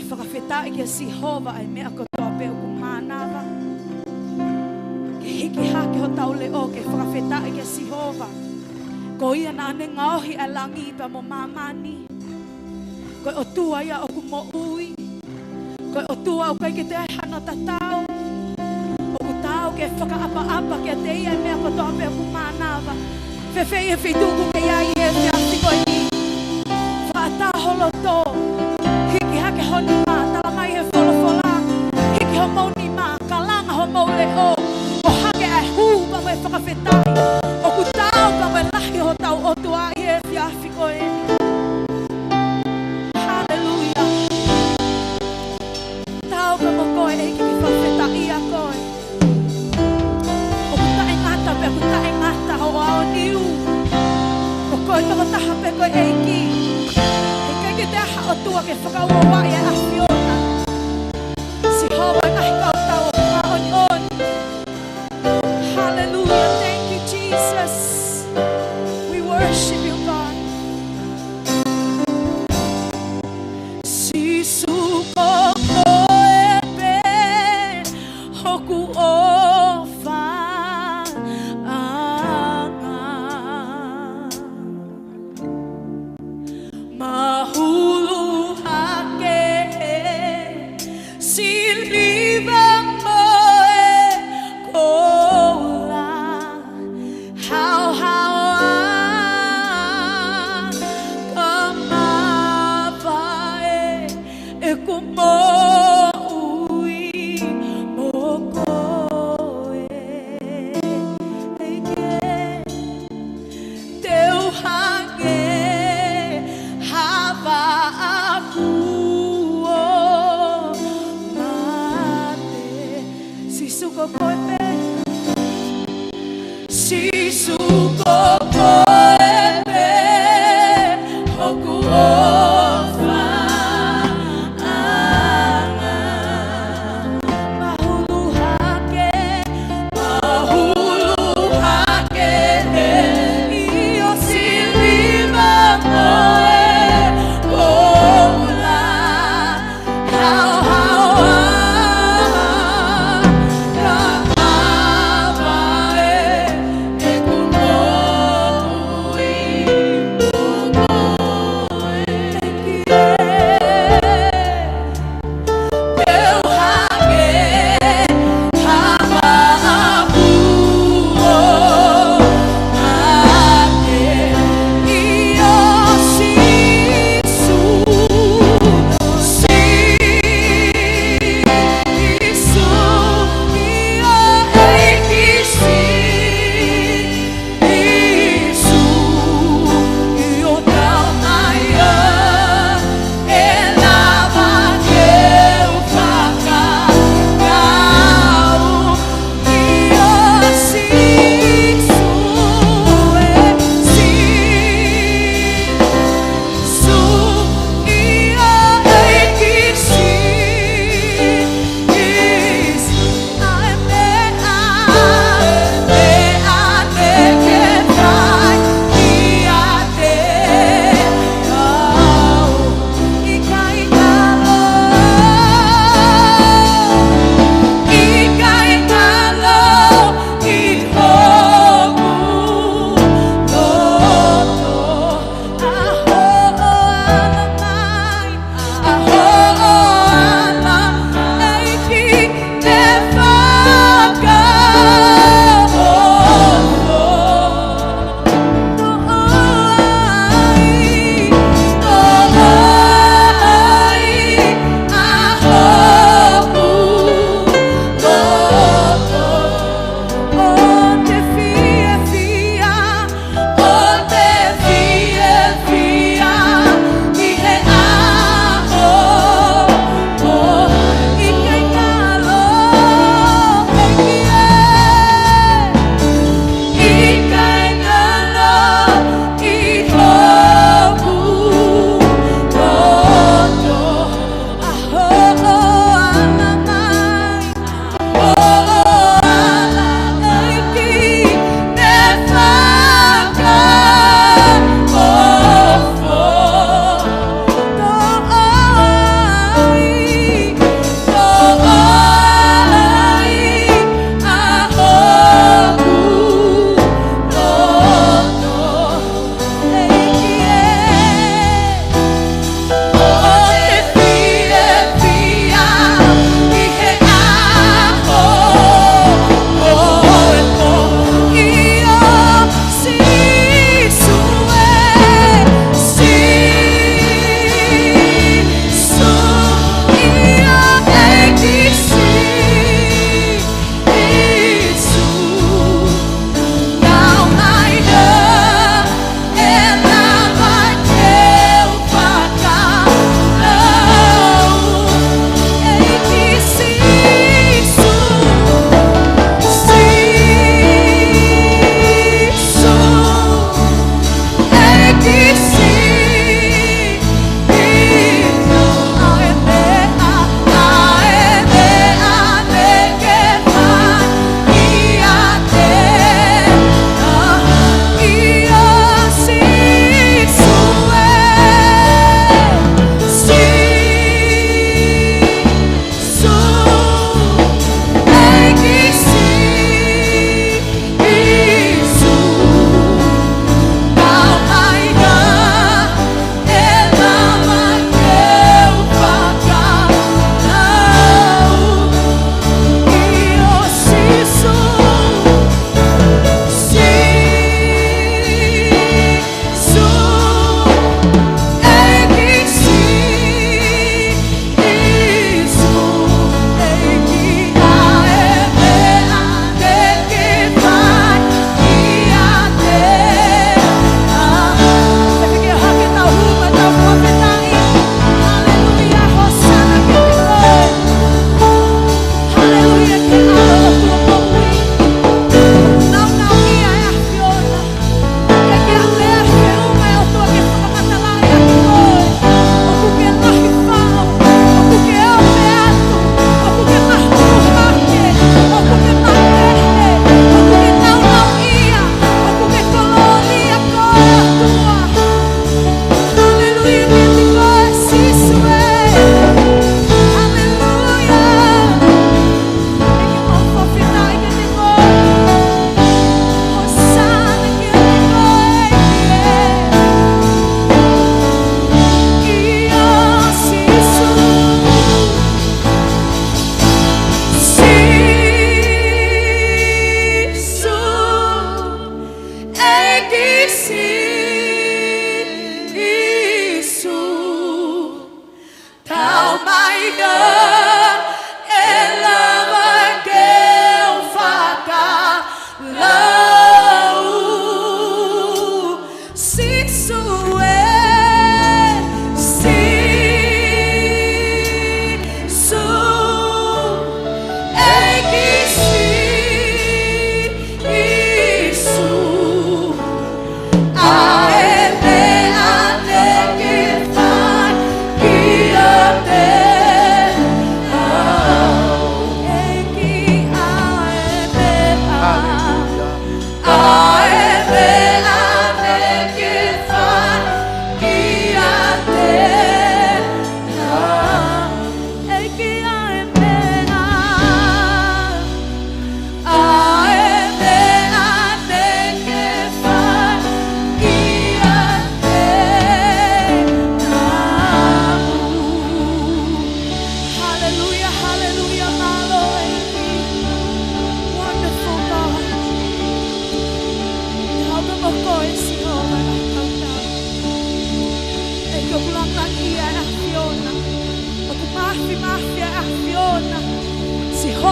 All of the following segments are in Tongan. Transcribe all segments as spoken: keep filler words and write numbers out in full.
fakafetaʻi kia Sihova ʻa e meʻa kotoa pē ʻoku mānava. Ke hiki hake hotau leʻo ke fakafetaʻi kia Sihova. Ko ia naʻa ne ngaohi ʻa e langi pea mo māmani. Ko e ʻOtua ia ʻoku moʻui. Ko e ʻOtua ʻoku ʻikai ke toe ʻi ai hano tatau. ʻOku taau ke fakaʻapaʻapa kiate ia ʻa e meʻa kotoa pē ʻoku mānava. Fēfē ʻi he feituʻu ʻoku ke ʻi ai he efiafi ko eni? Fakaʻatā ho loto. Hiki hake ho nima, talamai ʻe he folofola. Hiki homou nima, kalanga homou leʻo. ʻO hake ʻa e hū pea mo e fakafetaʻi. ʻOku taau pea mo e lahi hotau ʻOtua ʻi he efiafi ko eni. Haleluia. Taau pē mo koe ʻEiki ke fakafetaʻia koe. ʻOku taʻengata pē, ʻoku taʻengata hoʻo aoniu. Ko koe tokotaha pē koe ʻEiki. He ʻikai ke toe ʻi ai ha ʻOtua ke fakauouaʻi ʻa e ʻAfiona. Sihova ʻo e ngaahi kautau ʻoku māʻoniʻoni. Hallelujah. Thank you, Jesus. We worship you, God. Sīsū ko koe pē hoku ʻofaʻanga. Mahulu hake he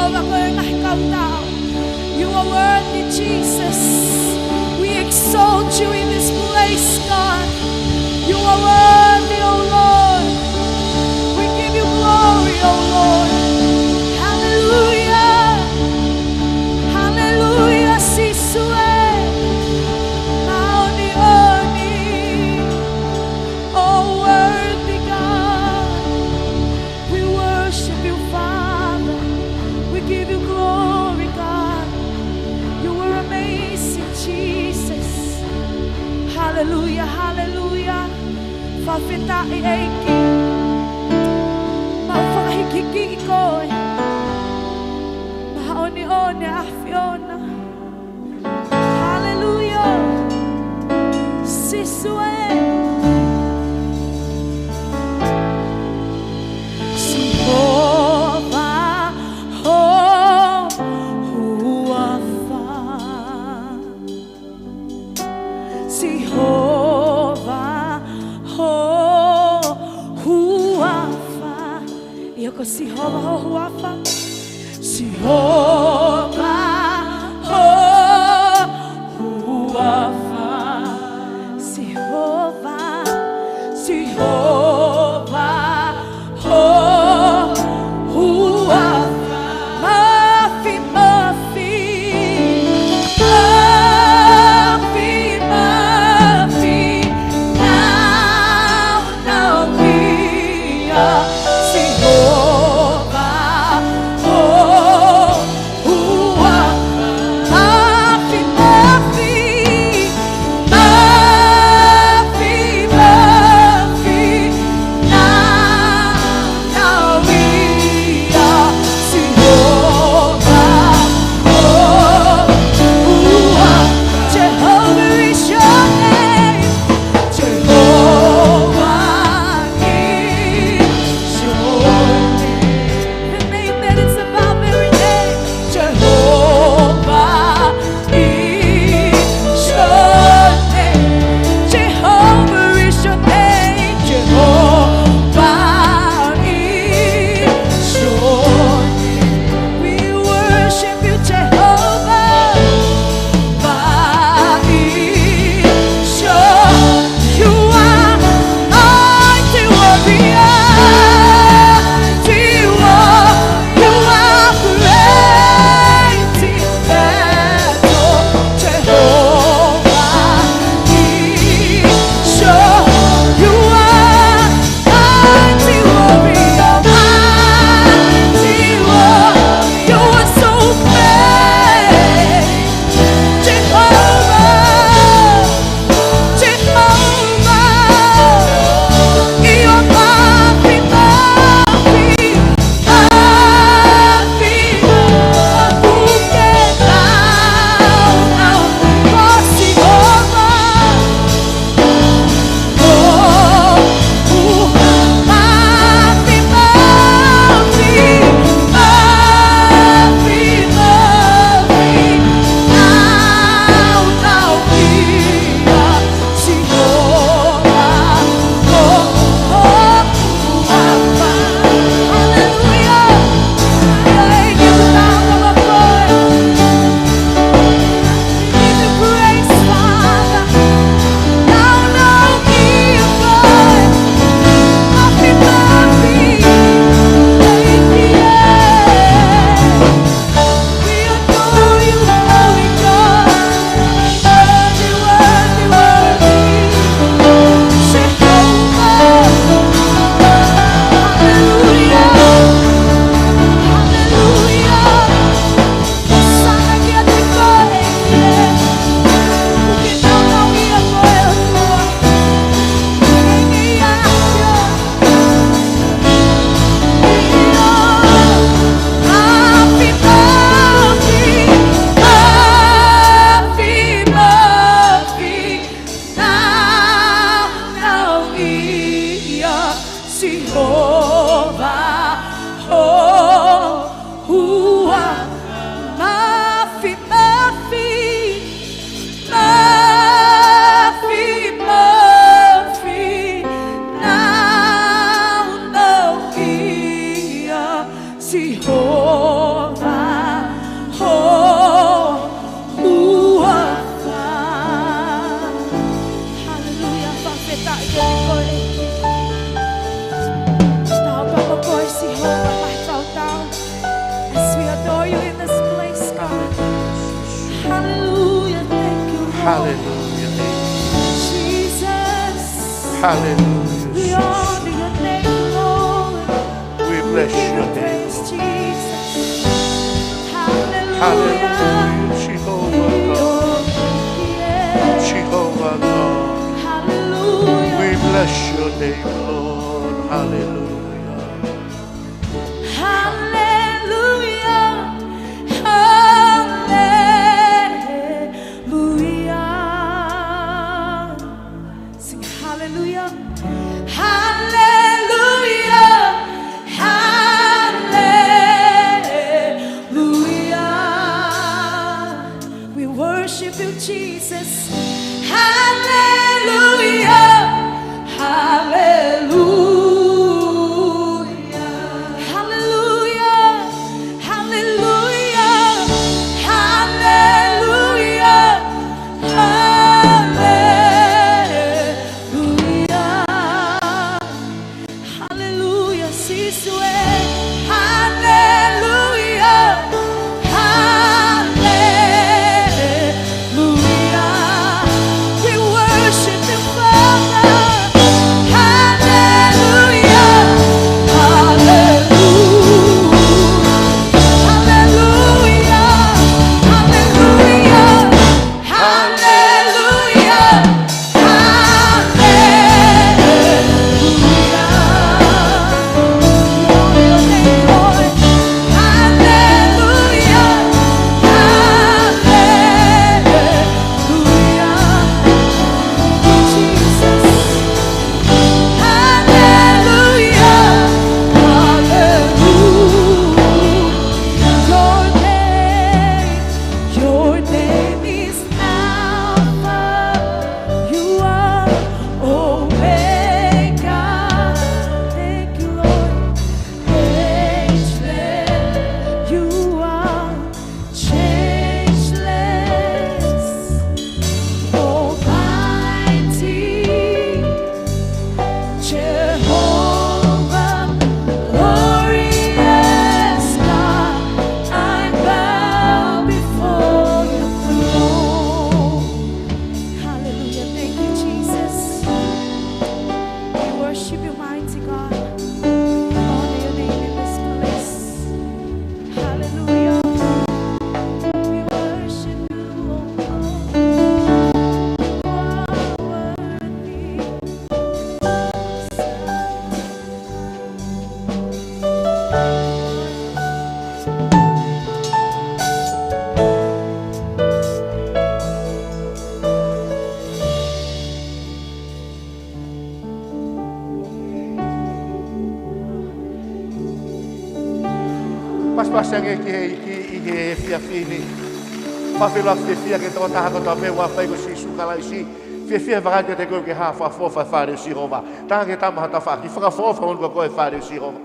Jehovah, ko e ngaahi kautao. You are worthy, Jesus. We exalt you in this place, God. You are worthy, O Lord. We give you glory, O Lord. Hallelujah. Hallelujah, Sīsū ē. Māʻoniʻoni. Oh, worthy God. We worship you, Father. We give you glory, God. You were amazing, Jesus. Hallelujah, hallelujah. Fakafetaʻi ʻEiki. Mau fakahīkihikiʻi koe. Māʻoniʻoni ʻa e ʻAfiona. Hallelujah. Sīsū ē. Sihova ho huafa. Sihova ho huafa. ʻIo, ko Sihova ho huafa. Sihova ho huafa. Sihova, Sihova ho huafa. Mafimafi, mafimafi, nau Nau ia Sihova, oh, ua mafimafi, mafimafi, nau ia Sihova, oh, ua. Jehovah is your name. Jehovah is your Hallelujah, Jesus. Hallelujah, Jesus. We bless your name, Lord. Hallelujah, Jehovah God. Jehovah God. We bless your name, Lord. Hallelujah. Hallelujah. Hallelujah. Sing hallelujah. Hallelujah. Hallelujah. We worship you, Jesus. Hallelujah. Hallelujah. Hallelujah. Hallelujah. Hallelujah. Hallelujah. Hallelujah, Sisue. Hallelujah. Hallelujah. We worship you, Father. Hallelujah. Hallelujah. Hallelujah. Hallelujah. Hallelujah. Hallelujah. Glory your name, Lord. Hallelujah. Hallelujah. Jesus. Hallelujah. Hallelujah. Your name, your name is Alpha, you are Omega. Thank you, Lord. Ageless, you are changeless, almighty. Jehovah, glorious God, I bow before your throne. Hallelujah. Thank you, Jesus. We worship you, mighty God. We honor your name in this place. Hallelujah. We worship you, O Lord. You are worthy. Pasipasi ange ki he ʻEiki ʻi he efiafi ni. Pea ʻoku ou fiefia ke tō taha kotoa pē ʻoku fai ko Sīsū Kalaisi. Fiefia he vakai kiate koe ke hā fakaʻofoʻofa e fale ʻo Sihova. Talaange ki he tama ho tafaʻaki, fakaʻofoʻofa hono ko koe e fale ʻo Sihova.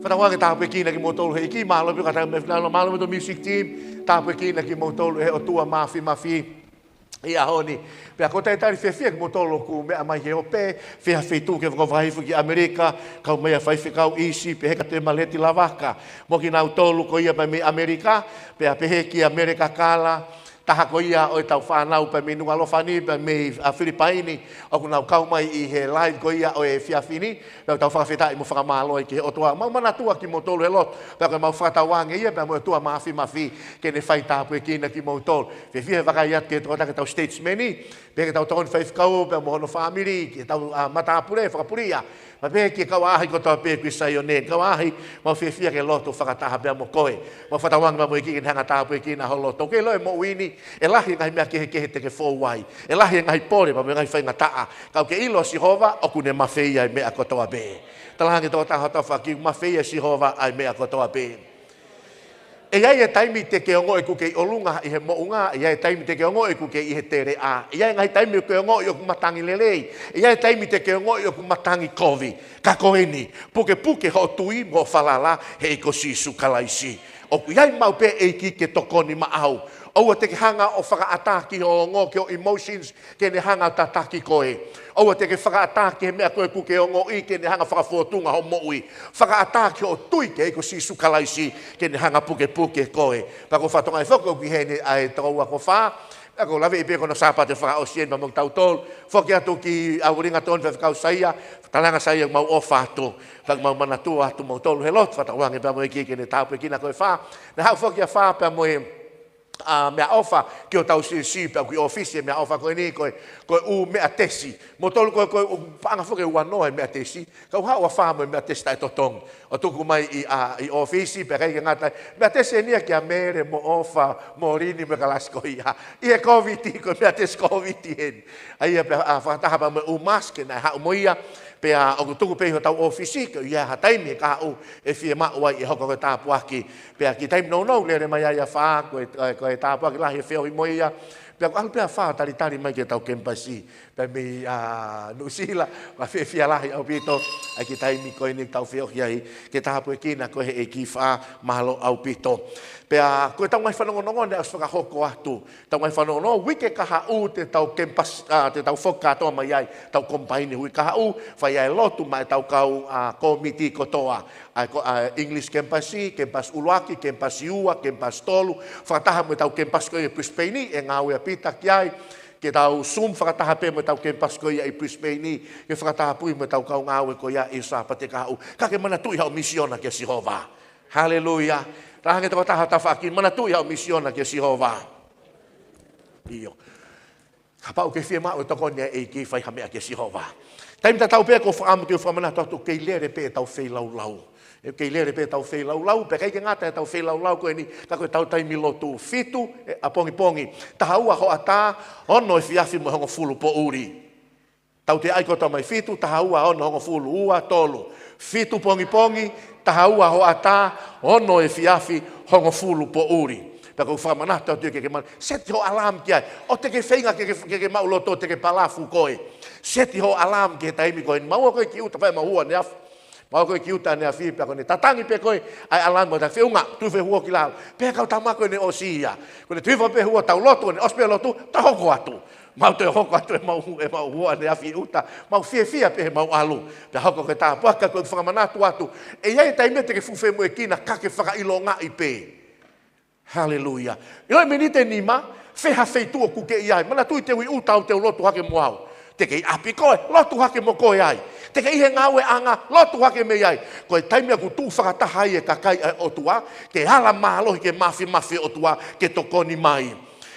Fakatauange ke tāpuekina kimoutolu he ʻEiki, mālō pē ka tau me fina lo mālō mo e music team, tāpuekina kimoutolu he ʻOtua Māfimafi ʻi he ʻaho ni. Pea ʻoku ou talitali fiefia kimoutolu ʻoku meʻa mai he ope, fie ha feituʻu ke fakavaivai ki ʻAmelika, kau mai ʻa e faifekau ʻIsi, pehē kia Temaleti Lavaka, mo kinautolu ko ia pea mei ʻAmelika, pea pehē kia Meleka Kala, taha ko ia ʻo ʻetau fānau pea mei Nukuʻalofa ni, pea mei, ʻa, Filipaini, ʻoku nau kau mai ʻi he live ko ia ʻo e efiafi ni, pea ʻoku tau fakafetaʻi mo fakamālō ai ki he ʻOtua. Mau manatua kimoutolu he lotu, pea ko ʻemau fakatauange ia, pea mo e ʻOtua Māfimafi, ke ne fai tāpuekina kimoutolu. Fiefia he vakai atu ki he tokotaha ʻetau statesman ni, pea ki heʻetau tokoni faifekau, pea mo hono fāmili, ki heʻetau, ʻa, matāpule, fakapuleʻanga, pea pehē ki he kau ʻaʻahi kotoa pē ʻoku ʻi Saione, kau ʻaʻahi, mau fiefia ke lotu fakataha pea mo koe. Mau fakatauange pea mo e ʻEiki ke ne hanga ʻo tāpuekina ho loto. ʻOku ke ʻilo ʻi he moʻui ni, ʻe lahi e ngaahi meʻa kehekehe te ke fou ai. ʻE lahi e ngaahi pole, pea mo e ngaahi faingataʻa. Ka ʻoku ke ʻilo ʻa Sihova, ʻoku ne mafeia e meʻa kotoa pē. Talaange ki he tokotaha ho tafaʻaki, mafeia ʻe Sihova ʻa e meʻa kotoa pē. ʻE ʻi ai e taimi te ke ongoʻi ʻoku ke ʻi ʻolunga ʻi he moʻunga, ʻe ʻi ai e taimi te ke ongoʻi ʻoku ke ʻi he teleʻa, ʻe ʻi ai e ngaahi taimi ʻoku ke ongoʻi ʻoku matangi lelei, ʻe ʻi ai e taimi te ke ongoʻi ʻoku matangi kovi. Ka ko eni, pukepuke hoʻo tui mo hoʻo falala he ʻEiki ko Sīsū Kalaisi. ʻOku ʻi ai maʻu pē ʻEiki ke tokoni maʻau. ʻOua te ke hanga ʻo fakaʻatā ki ho ongo, ki ho emotions, ke ne hanga ʻo tataki koe. ʻOua te ke fakaʻatā ki he meʻa ko ē ʻoku ke ongoʻi, ke ne hanga ʻo fakafōtunga ho moʻui. Fakaʻatā ki hoʻo tui kia Sīsū Kalaisi, ke ne hanga ʻo pukepuke koe. Pea ko e fatongia foki ʻoku ʻi heni ʻa e tokoua ko fā, pea ʻoku ou laveʻi pē ko hono Sāpate fakaʻosi eni maʻa kitautolu. Foki atu ki he ʻuhinga tonu Faifekau Saia, talaange Saia mau ʻofa atu. Pea mau manatua atu mautolu he lotu, fakatauange pea mo e ʻEiki ke ne tāpuekina koe fā. Naʻe haʻu foki ʻa fā pea mo e, ʻa, meʻaʻofa ki hotau siʻisiʻi, pea ʻoku ʻi ʻōfisi e meʻaʻofa ko eni, ko e, ko e ʻū meʻa tesi. Mautolu ko e, ko e, ʻoku paʻanga foki ʻe uanoa e meʻa tesi. Kau haʻu ʻa fā mo e meʻa tesi taʻetotongi ʻo tuku mai ʻi, ʻa, ʻi ʻōfisi, pea ʻikai ke ngata ai, meʻa tesi eni ia kia Mele mo ʻOfa mo Lini mo e kalasi ko ia. ʻI he Kōviti, ko e meʻa tesi Kōviti eni. ʻA ia pea, ʻa, fakataha pea mo e ʻū mask naʻe haʻu mo ia, pea ʻoku tuku pē ʻi hotau ʻōfisi, ke ʻi ai ha taimi ʻe kahaʻu ʻe fiemaʻu ai ʻe hoko ko e tāpuaki. Pea ki he taimi nounou, lele mai ai ʻa fā, ko e, ko e tāpuaki lahi e feohi mo ia. Pea ʻoku ʻalu pē ʻa fā ʻo talitali mai ki heʻetau kemipasi pea mei, ʻa, Nuʻusila, ʻoku fiefia lahi ʻaupito ʻa e kiʻi taimi ko eni ʻoku tau feohi ai, ke tāpuekina koe ʻe he ʻEiki fā, mālō ʻaupito. Pea ko ʻetau ngaahi fanongonongo naʻe ʻosi fakahoko atu. ʻEtau ngaahi fanongonongo, uike kahaʻu te tau kemipasi, ʻa, te tau foki kātoa mai ai, tau combine uike kahaʻu, fai ai e lotu maʻa ʻetau kau, ʻa, kōmiti kotoa. ʻA e ko-, ʻa e English kemipasi, kemipasi ʻuluaki, kemipasi ua, kemipasi tolu, fakataha mo ʻetau kemipasi ko ia ʻi Brisbane, ʻe ngāue ʻa Pita ki ai, ke tau Zoom fakataha pē mo ʻetau kemipasi ko ia ʻi Brisbane, ke fakataha pē mo ʻetau kau ngāue ko ia ʻi he Sāpate kahaʻu. Ka ke manatuʻi haʻo misiona kia Sihova. Haleluia. Talaange ki he tokotaha ho tafaʻaki, manatuʻi haʻo misiona kia Sihova. ʻIo. Kapau ʻoku ke fiemaʻu e tokoni ʻa e ʻEiki, fai ha meʻa kia Sihova. Taimi tatau pē ʻoku ou fakaʻamu ke u fakamanatu atu, kei lele pē ʻetau feilaulau. ʻE kei lele pē ʻetau feilaulau, pea ʻikai ke ngata ʻetau feilaulau ko eni, ka ko ʻetau taimi lotu fitu, ʻe, ʻapongipongi, taha ua hoʻatā, ono efiafi mo e hongofulu poʻuli. Tauteaʻi kotoa mai, fitu, taha ua, ono, hongofulu, ua, tolu. Fitu pongipongi, taha ua hoʻatā, ono efiafi, hongofulu poʻuli. Pea ʻoku ou fakamanatu atu ke ke man-, seti ho alarm ki ai. ʻOua te ke feinga ke, ke, ke, ke maʻuloto, te ke palafu koe. Seti ho alarm ki he taimi ko eni. Maʻu koe ki ʻuta pea maʻu ʻaneafi. Maʻu koe ki ʻuta ʻaneafi, pea ko ʻene tatangi pē koe ʻa e alarm mo ta feʻunga, tuʻu hifo ʻo hū ki lalo. Pea kau tama ko ʻene ʻosi ia. Ko ʻene tuʻu hifo pē ʻo hū ʻo tau lotu, ko ʻene ʻosi pē lotu, ta hoko atu. Mau toe hoko atu ʻemau, ʻemau hū ʻaneafi ʻuta. Mau fiefia pē heʻemau ʻalu. Pea hoko ko e tāpuaki, ka ʻoku ou fakamanatu atu. ʻE ʻi ai e taimi te ke fuʻu femoʻuekina, ka ke fakaʻilongaʻi pē. Haleluia. ʻIlo e miniti ʻe nima, fē ha feituʻu ʻoku ke ʻi ai. Manatuʻi te u ʻi ʻuta au, te u lotu hake mo au. Te ke ʻi ʻapi koe, lotu hake mo koe ai. Te ke ʻi he ngāueʻanga, lotu hake mei ai. Ko e taimi ʻoku tuʻu fakataha ai e kakai ʻa e ʻOtua, ke ala mālohi ki he māfimafi ʻo e ʻOtua, ke tokoni mai.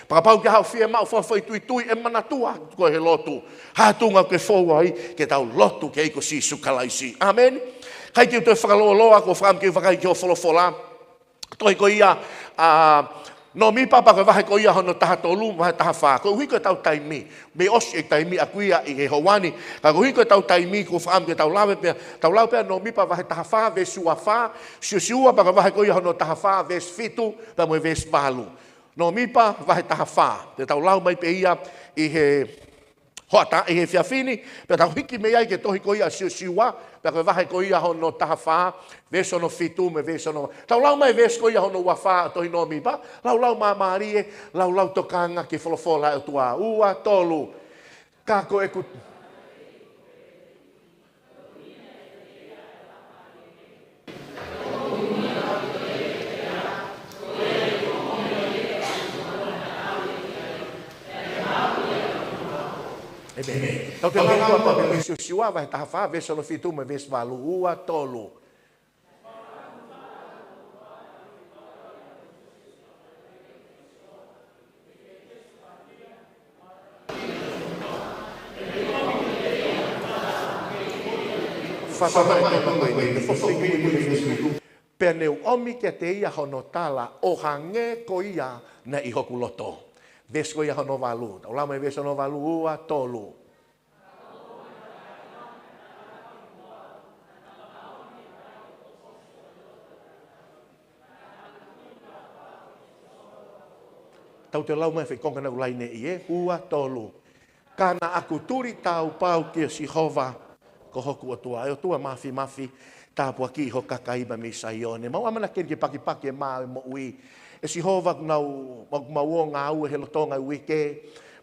Pea kapau ʻoku ke haʻu ʻo fiemaʻu fakafoʻituitui, ʻe manatua koe he lotu. Hā e tuʻunga ʻoku ke fou ai, ke tau lotu kia Sīsū Kalaisi. ʻĀmeni. ʻIkai ke u toe fakalōloa, ʻoku ou fakaʻamu ke u vakai ki hoʻo folofola. Tohi ko ia, ʻa, Nōmipa pea ko e vahe ko ia hono taha tolu, vahe taha fā. Koeʻuhi ko ʻetau taimi. Mei ʻosi e taimi ʻaku ia ʻi he houa ni. Ka koeʻuhi ko ʻetau taimi, ʻoku ou fakaʻamu ke tau lave pē, tau lau pē Nōmipa vahe taha fā, veesi ua fā, Siosiua pea ko e vahe ko ia hono taha fā, veesi fitu, pea mo e veesi valu. Nōmipa vahe taha fā, te tau lau mai pē ia ʻi he hoʻatā ʻi he efiafi ni, pea tau hiki mei ai ki he tohi ko ia ʻa Siosiua, pea ko e vahe ko ia hono taha fā, veesi hono fitu mo e veesi hono, tau lau mai veesi ko ia hono ua fā ʻo e tohi Nōmipa, lau lau māmālie, lau lau tokanga ki he folofola ʻa e ʻOtua, ua, tolu. Ka ko ʻeku ʻĒmeni. Tau toe lau atu pē mei Siosiua, vahe taha fā, veesi hono fitu mo e veesi valu, ua, tolu. Pea ne u ʻomi kiate ia hono tala ʻo hangē ko ia naʻe ʻi hoku loto. Veesi ko ia hono valu. Tau lau mai veesi hono valu, ua, tolu. Tau toe lau mai e foʻi konga naʻa ku laine ʻi he ua tolu. Ka naʻa ku tuli tāupau kia Sihova ko hoku ʻOtua. ʻE ʻOtua māfimafi, tāpuakiʻi ho kakai mei Saione. Mau ʻamanaki ke pakipaki e mā ʻo e moʻui. ʻE Sihova, ʻoku mau, mau, mau ō ngāue he lolotonga e uike,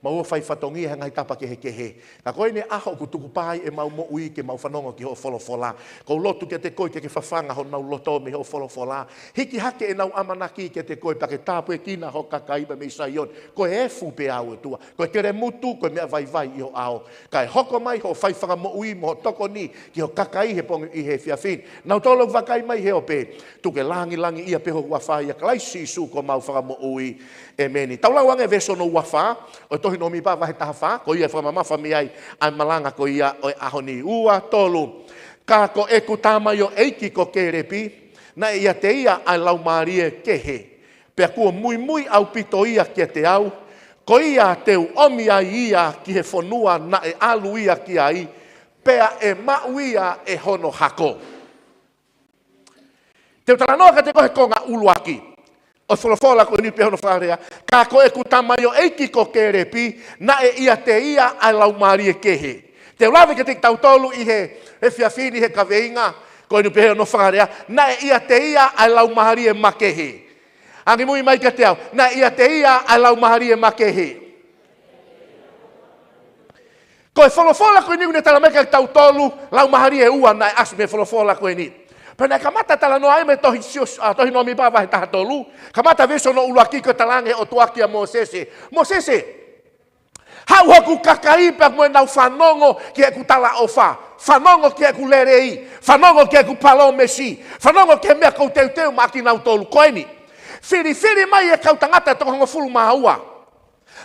mau ō fai fatongia he ngaahi tapa kehekehe. Ka ko eni ʻaho ʻoku tukupā ai ʻemau moʻui ke mau fanongo ki hoʻo folofola. ʻOku ou lotu kiate koe ke ke fafanga honau loto mei hoʻo folofola. Hiki hake ʻenau ʻamanaki kiate koe pea ke tāpuekina ho kakai pea mei Saione. Ko e efu pē au, ʻOtua. Ko e kelemutu, ko e meʻa vaivai ʻi ho ʻao. Kae hoko mai hoʻo fai fakamoʻui mo hoʻo tokoni ki ho kakai he pongipongi ʻi he efiafi ni. Nautolu ʻoku vakai mai he ope, tuku ke langilangiʻia pē ho huafa ʻia Kalaisi Sīsū ko homau Fakamoʻui. ʻEmeni. Tau lau ange veesi hono ua fā ʻo e tohi Nōmipa vahe taha fā, ko ia ʻe fakamamafa mei ai ʻa e malanga ko ia ʻo e ʻaho ni. Ua, tolu. Ka ko ʻeku tamaioʻeiki ko Kēlepi, naʻe ʻiate ia ʻa e laumālie kehe, pea kuo muimui ʻaupito ia kiate au, ko ia te u ʻomi ai ia ki he fonua naʻe ʻalu ia ki ai, pea ʻe maʻu ia ʻe hono hako. Te u talanoa kiate koe he konga ʻuluaki ʻo e folofola ko eni, pehē hono fakalea: Ka ko ʻeku tamaioʻeiki ko Kēlepi, naʻe ʻiate ia ʻa e laumālie kehe. Te u lave kiate kitautolu ʻi he, he efiafi ni he kaveinga ko eni, pehē hono fakalea: Naʻe ʻiate ia ʻa e laumālie makehe. Angimui mai kiate au: Naʻe ʻiate ia ʻa e laumālie makehe. Ko e folofola ko eni ʻoku ne talamai kiate kitautolu laumālie ʻe ua naʻe ʻasi mei he folofola ko eni. Pea naʻe kamata talanoa ai mei he tohi Sios-, ʻa, tohi Nōmipa vahe taha tolu. Kamata veesi hono ʻuluaki ko e talaange ʻe he ʻOtua kia Mōsese: Mōsese, haʻu hoku kakai pea mo ʻenau fanongo ki heʻeku talaʻofa. Fanongo ki heʻeku lelei. Fanongo ki heʻeku palōmesi. Fanongo ki he meʻa ʻoku ou teuteu maʻa kinautolu. Ko eni. Filifili mai e kau tangata ʻe toko hongofulu mā ua.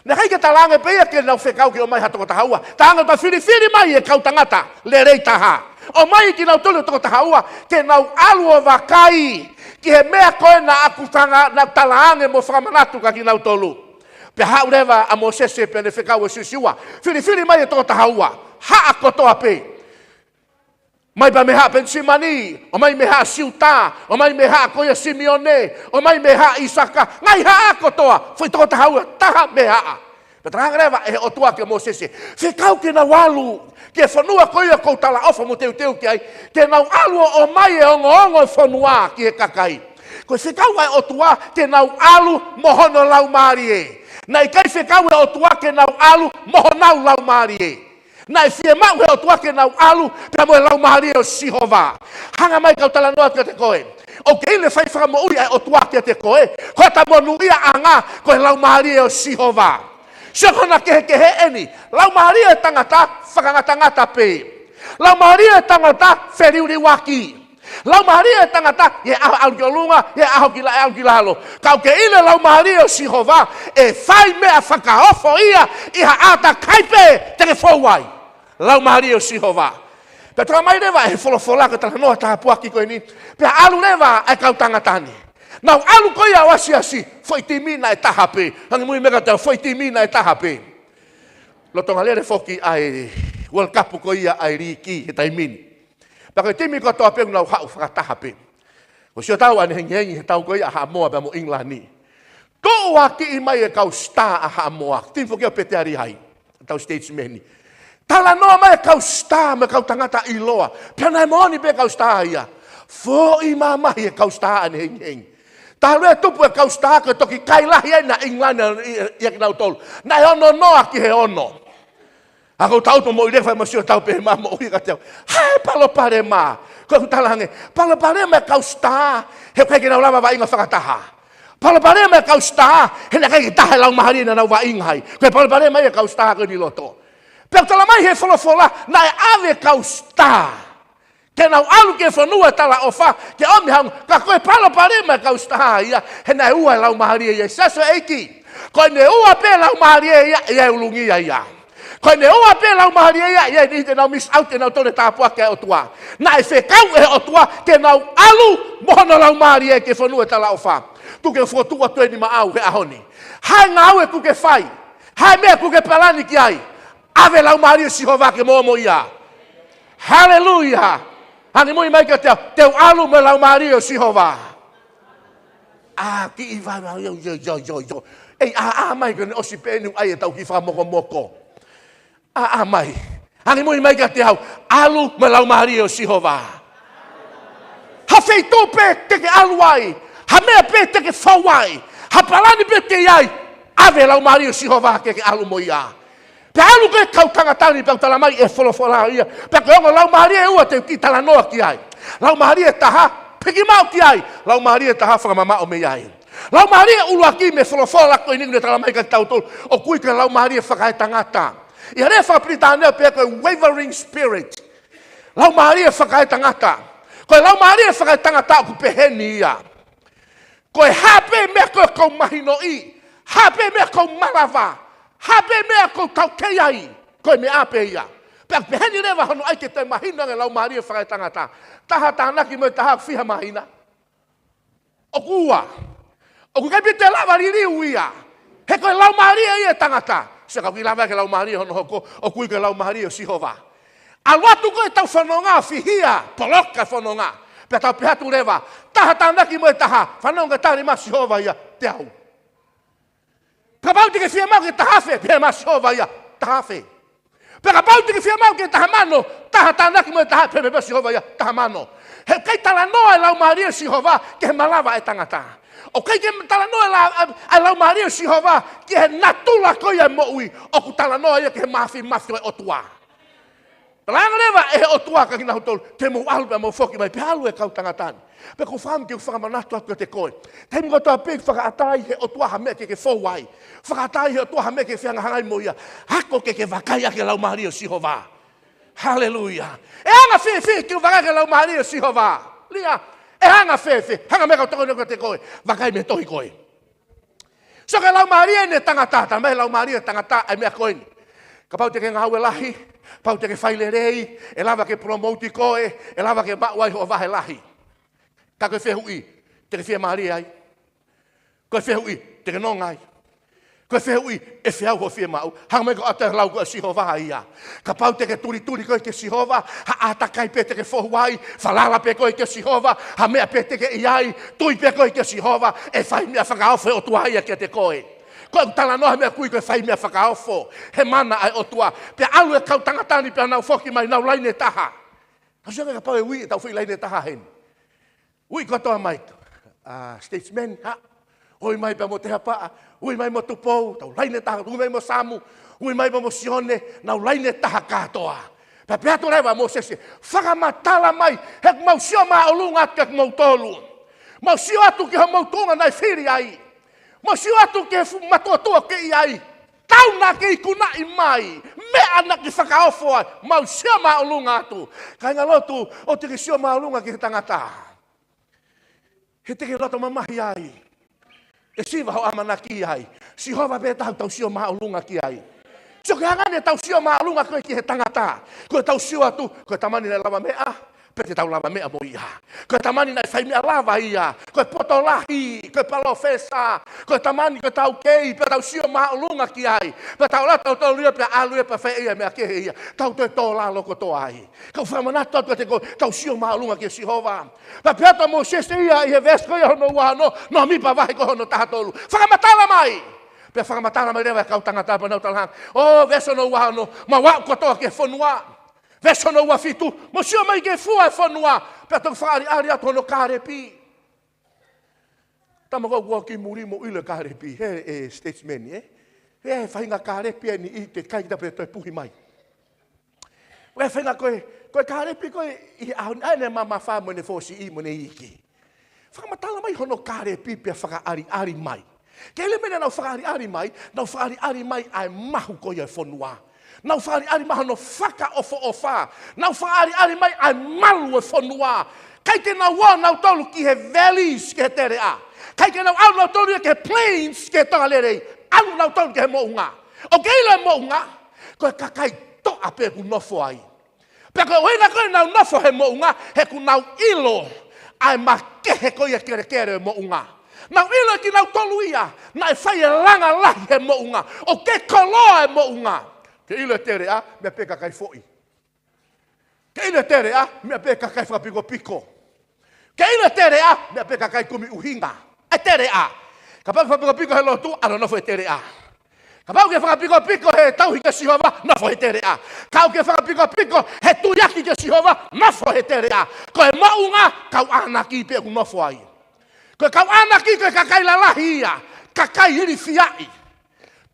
Naʻe ʻikai ke talaange pē ia ke nau fekau ke ʻomai ha toko taha ua. Talaange pea filifili mai e kau tangata lelei taha. ʻOmai kinautolu ʻe toko taha ua ke nau ʻalu ʻo vakai ki he meʻa ko ē naʻa ku tanga-, naʻa ku talaange mo fakamanatu kia kinautolu. Pea haʻu leva ʻa Mōsese pea ne fekau ʻe Siosiua. Filifili mai e toko taha ua. Haʻa kotoa pē. ʻOmai pea mei haʻa Penisimani, ʻomai mei haʻa Siuta, ʻomai mei haʻa ko ia Simione, ʻomai mei haʻa ʻIsaka, ngaahi haʻa kotoa, foʻi toko taha ua, taha mei haʻa. Pea talaange leva ʻe he ʻOtua kia Mōsese: Fekau ke nau ʻalu ki he fonua ko ia ʻoku ou talaʻofa mo teuteu ki ai, ke nau ʻalu ʻo ʻomai e ongoongo e fonua ki he kakai. Ko e fekau ʻa e ʻOtua ke nau ʻalu mo hono laumālie. Naʻe ʻikai fekau ʻe he ʻOtua ke nau ʻalu mo honau laumālie. Naʻe fiemaʻu ʻe he ʻOtua ke nau ʻalu pea mo e laumālie ʻo Sihova. Hanga mai kau talanoa kiate koe. ʻOku ke ʻilo e fai fakamoʻui ʻa e ʻOtua kiate koe? Ko hota monūʻiaʻanga ko e laumālie ʻo Sihova. Sio ki hona kehekehe eni. Laumālie ʻo e tangata fakangatangata pē. Laumālie ʻo e tangata feliuliuaki. Laumālie ʻo e tangata, ʻi he ʻaho ʻalu ki ʻolunga, ʻi he ʻaho ki la-, ʻalu ki lalo. Ka ʻoku ke ʻilo e laumālie ʻo Sihova ʻe fai meʻa fakaofo ia ʻi ha ʻātakai pē te ke fou ai. Laumālie ʻo Sihova. Pea talamai leva ʻe he folofola ko e talanoa tāpuaki ko eni, pea ʻalu leva ʻa e kau tangata ni. Nau ʻalu ko ia ʻo asiasi, foʻi timi naʻe taha pē. Angimui mai kiate au, foʻi timi naʻe taha pē. Lolotonga lele foki ʻa e World Cup ko ia ʻa e liiki he taimi ni. Pea ko e timi kotoa pē ʻoku nau haʻu fakataha pē. Ko e sio atu ʻanenai hengihengi he tau ko ia ʻa Haʻamoa pea mo ʻIngilani. Tuʻuakiʻi mai e kau star ʻa Haʻamoa. Timi foki ʻo Pete Alihai, tau statesmen ni. Talanoa mai e kau star mo e kau tangata ʻiloa. Pea naʻe moʻoni pē kau star ia. Foʻi mamahi e kau star ʻanenai hengihengi. Talu e tupu e kau star ko e toki kai lahi ai ʻa ʻIngilani ʻia kinautolu. Naʻe ono noa ki he ono. ʻA ko e tau to moʻui leva mo sio atu pē mo moʻui kiate au. Hā e palopalema? Ko ʻeku talaange, palopalema e kau star he ʻoku ʻikai ke nau lava vaʻinga fakataha. Palopalema e kau star he naʻe ʻikai ke taha e laumālie naʻa nau vaʻinga ai. Ko e palopalema ia e kau star ko eni ʻi loto. Pea ʻoku talamai ʻe he folofola naʻe ʻave e kau star ke nau ʻalu ki he fonua talaʻofa ke ʻomi ha ongoongo. Ka ko e palopalema e kau star ia he naʻe ua e laumālie ia ʻi he siasi ʻo e ʻEiki. Ko ʻene ua pē laumālie ia, ʻe ʻulungia ia. Ko ʻene ua pē laumālie ia, ʻe ʻi ai e niʻihi te nau miss out ʻenau tole tāpuaki ʻa e ʻOtua. Naʻe fekau ʻe he ʻOtua ke nau ʻalu mo hono laumālie ki he fonua talaʻofa. Tuku ke u fokotuʻu atu eni maʻau he ʻaho ni. Hā e ngāue ʻoku ke fai? Hā e meʻa ʻoku ke palani ki ai? ʻAve e laumālie ʻo Sihova ke mo mo ia. Haleluia. Angimui mai kiate au, te u ʻalu mo e laumālie ʻo Sihova. ʻA, kiʻi vai, vai, io, io, io, io, io. ʻEi, ʻā, ʻā mai, ko ʻene ʻosi pē eni ʻa e tau kiʻi fakamokomoko. ʻĀ, ʻā mai. Angimui mai kiate au, ʻalu mo e laumālie ʻo Sihova. Ha feituʻu pē te ke ʻalu ai, ha meʻa pē te ke fou ai, Ha palani pē ke ʻi ai, ʻave Laumālie ʻo Sihova ke ke ʻalu mo ia. Pea ʻalu ko ē kau tangata ni, pea ʻoku tala mai ʻe he folofola ia. Pea ko e ongo laumālie ʻe ua te u kiʻi talanoa ki ai. Laumālie ʻe taha, piki maʻu ki ai. Laumālie ʻe taha, fakamamaʻo mei ai. Laumālie ʻuluaki mei he folofola ko eni naʻe tala mai kiate kitautolu, ʻoku ui ko e laumālie fakaetangata. ʻI he lea fakapilitānia pea ko e wavering spirit. Laumālie fakaetangata. Ko e laumālie fakaetangata ʻoku peheni ia. Ko e hā pē meʻa ko ē ʻoku ou mahinoʻi, hā pē meʻa ʻoku ou malava, hā pē meʻa ʻoku ou taukei ai, ko e meʻa pē ia. Pea peheni leva hono ʻai ke toe mahino ange laumālie fakaetangata. Taha tānaki mo e taha ʻoku fiha māhina? ʻOku ua. ʻOku ʻikai pē toe lava liliu ia. He ko e laumālie ia ʻo e tangata. Sio, ka ʻoku ʻikai lava ke laumālie hono hoko, ʻoku ui ko e laumālie ʻo Sihova. ʻAlu atu ko ē ʻetau fononga, fihia, poloka e fononga. Pea tau pehē atu leva, taha tānaki mo e taha, fanongo ki he tali mai ʻa Sihova ia, teau. Kapau te ke fiemaʻu ke taha afe, pehē mai ʻa Sihova ia, taha afe. Pea kapau te ke fiemaʻu ke taha mano, taha tānaki mo e taha, pehē mai ʻa Sihova ia, taha mano. He ʻoku ʻikai talanoa e laumālie ʻo Sihova ki he malava ʻa e tangata. ʻOku ʻikai ke talanoa e la-, ʻa, ʻa e laumālie ʻo Sihova ki he natula ko ia ʻo e moʻui. ʻOku talanoa ia ki he māfimafi ʻo e ʻOtua. Talaange leva ʻe he ʻOtua kiate kinautolu, te mou ʻalu pea mou foki mai, pea ʻalu e kau tangata ni. Pea ʻoku ou fakaʻamu ke u fakamanatu atu kiate koe. Taimi kotoa pē ʻoku fakaʻatā ai ʻe he ʻOtua ha meʻa ke ke fou ai, fakaʻatā ai ʻe he ʻOtua ha meʻa ke ke fehangahangai mo ia, ako ke ke vakai ʻaki e laumālie ʻo Sihova. Haleluia. ʻE anga fēfē ke u vakai ʻaki e laumālie ʻo Sihova? Lia, ʻe anga fēfē? Hanga mai kau tokoni kiate koe. Vakai mei he tohi ko ē. Sio ki he laumālie ʻo e tangata, tala mai ʻe he laumālie ʻo e tangata ʻa e meʻa ko eni. Kapau te ke ngāue lahi, kapau te ke fai lelei, ʻe lava ke promote koe, ʻe lava ke maʻu ai hoʻo vahe lahi. Ka ko e fehuʻi, te ke fiemālie ai? Ko e fehuʻi, te ke nonga ai? Ko e fehuʻi, ʻe feau hoʻo fiemaʻu? Hanga mai kau ʻoatu e lau ko ē ʻa Sihova ia. Kapau te ke tulituli koe kia Sihova, ha ʻātakai pē te ke fohu ai, falala pē koe kia Sihova, ha meʻa pē te ke ʻi ai, tui pē koe kia Sihova, ʻe fai meʻa fakaofo e ʻOtua ia kiate koe. Ko e talanoa he meʻa ʻoku ui ko e fai meʻa fakaofo he mana ʻa e ʻOtua. Pea ʻalu e kau tangata ni pea nau foki mai, nau laine taha. Ka sio ange kapau ʻe ui ʻetau foʻi laine taha heni. Ui kotoa mai, ʻa, statesman, ha? Ui mai pea mo Tehapaʻa, ui mai mo Tupou, tau laine taha, ui mai mo Samu, ui mai pea mo Sione, nau laine taha kātoa. Pea pehē atu leva ʻa Mōsese, fakamatala mai, he ʻoku mau sio māʻolunga atu kia kimoutolu. Mau sio atu ki homou tuʻunga naʻe fili ai. Mau sio atu ki he fuʻu matuʻotuʻa ʻoku ke ʻi ai. Tau naʻa ke ikunaʻi mai, meʻa naʻa ke fakaofo ai, mau sio māʻolunga atu. Kāinga lotu, ʻoua te ke sio māʻolunga ki he tangata. He te ke loto mamahi ai. ʻE siva hoʻo ʻamanaki ai. Sihova pē taha ʻoku tau sio māʻolunga ki ai. Sio ki he anga ʻetau sio māʻolunga ko ē ki he tangata. Ko ʻetau sio atu, ko e tamani naʻe lava meʻa, pea te tau lava meʻa mo ia. Ko e tamani naʻe fai meʻa lava ia. Ko e poto lahi, ko e palōfesa, ko e tamani, ko e taukei, pea tau sio māʻolunga ki ai. Pea tau ʻalu atu tautolu ia pea ʻalu ia pea fai ʻe ia e meʻa kehe ia. Tau toe tō lalo kotoa ai. Ka ʻoku ou fakamanatu atu kiate koe, tau sio māʻolunga kia Sihova. Pea pehē atu ʻa Mōsese ia ʻi he veesi ko ia hono ua ono, Nōmipa vahe ko hono taha tolu. Fakamatala mai. Pea fakamatala mai leva e kau tangata pea nau talaange, ʻo, veesi hono ua ono, mau aʻu kotoa ki he fonua. Veesi hono ua fitu, mou sio mai ki he fua e fonua, pea toki fakaʻaliʻali atu hono kālepi. Tama ko ē ʻoku ʻi muli, mou ʻilo e kālepi, he, e statesman, ē? He, he faʻahinga kālepi ʻeni ʻi he kai kita pea toe puhi mai. Ko e faʻahinga ko ē, ko e kālepi ko ē ʻi he ʻaho ni, ʻa ʻene mamafa mo ʻene fōsiʻi mo ʻene iiki. Fakamatala mai hono kālepi pea fakaʻaliʻali mai. Ke ʻilo e meʻa naʻa nau fakaʻaliʻali mai, nau fakaʻaliʻali mai ʻa e mahu ko ia e fonua. Nau fakaʻaliʻali mai hono fakaʻofoʻofa. Nau fakaʻaliʻali mai ʻa e malu e fonua. ʻIkai ke nau ō nautolu ki he valleys, ki he teleʻa. ʻIkai ke nau ō nautolu ia ki he plains, ki he tonga lelei. ʻAlu nautolu ki he moʻunga. ʻOku ke ʻilo e moʻunga? Ko e kakai toʻa pē ʻoku nofo ai. Pea ko e ʻuhinga ko ē naʻa nau nofo he moʻunga, he kuo nau ʻilo ʻa e makehe ko ia kelekele e moʻunga. Nau ʻilo ʻe kinautolu ia naʻe fai e langa lahi he moʻunga, ʻoku ke koloa e moʻunga. Ke ʻilo e teleʻa, meʻa pē kakai foʻi. Ke ʻilo e teleʻa, meʻa pē kakai fakapikopiko. Ke ʻilo e teleʻa, meʻa pē kakai kumi ʻuhinga. E teleʻa. Kapau ke fakapikopiko he lotu, ʻalu ʻo nofo he teleʻa. Kapau ke fakapikopiko he tauhi kia Sihova, nofo he teleʻa. Kapau ke fakapikopiko he tuiaki kia Sihova, nofo he teleʻa. Ko e moʻunga, kau ʻānaki pē ʻoku nofo ai. Ko e kau ʻānaki, ko e kakai lalahi ia. kakai ilifiaʻi.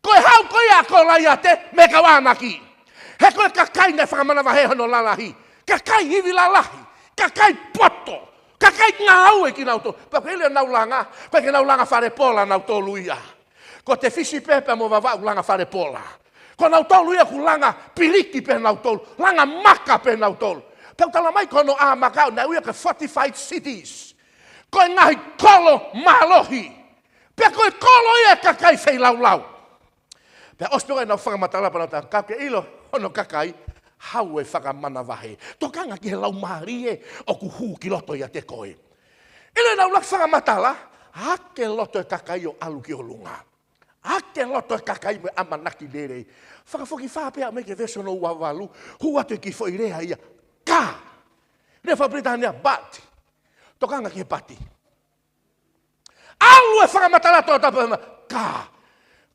Ko e haʻu ko ia ʻa Kolaiate mei he kau ʻAnaki. He ko e kakai naʻe fakamanavahē hono lalahi. Kakai ivi lalahi. Kakai poto. Kakai ngāue kinautolu. Pea ko e ʻilo ʻenau langa, pea ke nau langa fale pola nautolu ia. Ko Tefisi pē pea mo Vavaʻu langa fale pola. Ko nautolu ia ʻoku langa piliki pē nautolu, langa maka pē nautolu. Pea ʻoku tala mai ko hono ʻā maka naʻe ui ia ko e fortified cities. Ko e ngaahi kolo mālohi. Pea ko e kolo ia ʻo e kakai feilaulau. Pea ʻosi pē ko ē ʻenau fakamatala pea nau tala, ka ke ʻilo hono kakai, haʻu e fakamanavahē. Tokanga ki he laumālie ʻoku hū ki loto ʻiate koe. ʻIlo ʻenau laki fakamatala, ʻa ke loto e kakai ʻo ʻalu ki ʻolunga. ʻA ke loto e kakai mo e ʻamanaki lelei. Fakafokifā pē ʻa mei he veesi hono ua valu, hū atu e kiʻi foʻi lea ia. Ka. Lea faka-Pilitānia, but. Tokanga ki he but. ʻAlu e fakamatala tō tapa ma. Ka.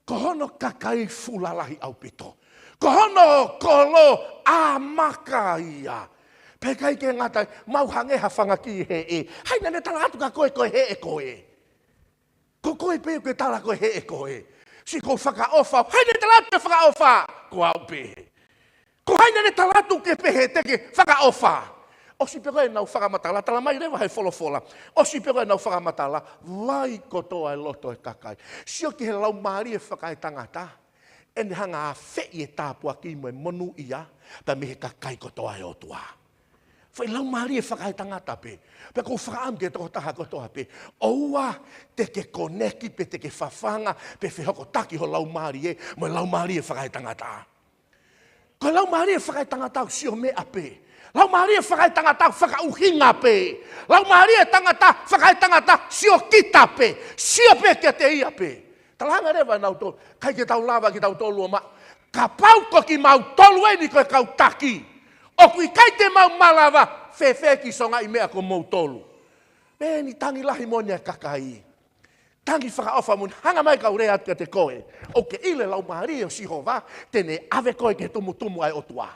Ko hono kakai fuʻu lalahi ʻaupito. Ko hono kolo ʻā maka ia. Pea ʻikai ke ngata ai, mau hangē ha fanga kiʻi heʻe. Hai naʻa ne tala atu kia koe ko e heʻe koe. Ko koe pē ʻoku ke tala ko e heʻe koe. Siʻi ʻoku ou fakaʻofa. Hai naʻa ne tala atu ke fakaʻofa. Ko au pē. Ko hai naʻa ne tala atu ke pehē te ke fakaʻofa. ʻOsi pē ko ē ʻenau fakamatala, tala mai leva he folofola. ʻOsi pē ko ē ʻenau fakamatala, vai kotoa e loto e kakai. Sio ki he laumālie fakaetangata. ʻEne hanga ʻo afeʻi e tāpuaki mo e monūʻia, pea mei he kakai kotoa ʻa e ʻOtua. Foʻi laumālie fakaetangata pē. Pea ʻoku ou fakaʻamu ki he tokotaha kotoa pē. ʻOua te ke koneki pe te ke fafanga pe fehokotaki ho laumālie mo e laumālie fakaetangata. Ko e laumālie fakaetangata ʻoku sio meʻa pē. Laumālie fakaetangata ʻoku fakaʻuhinga pē. Laumālie tangata fakaetangata sio kita pē. Sio pē kiate ia pē. Talaange leva ʻe nautolu, ʻikai ke tau lava ke tau tolu o ma. Kapau ko kimautolu eni ko e kau taki. ʻOku ʻikai te mau malava, fēfē kiʻi songaʻi meʻa ko moutolu. Meni tangi lahi moʻoni ʻa e kakai. Tangi fakaʻofa moʻoni, hanga mai kau lea atu kiate koe. ʻOku ke ʻilo e laumālie ʻo Sihova, te ne ʻave koe ki he tumutumu ʻa e ʻOtua.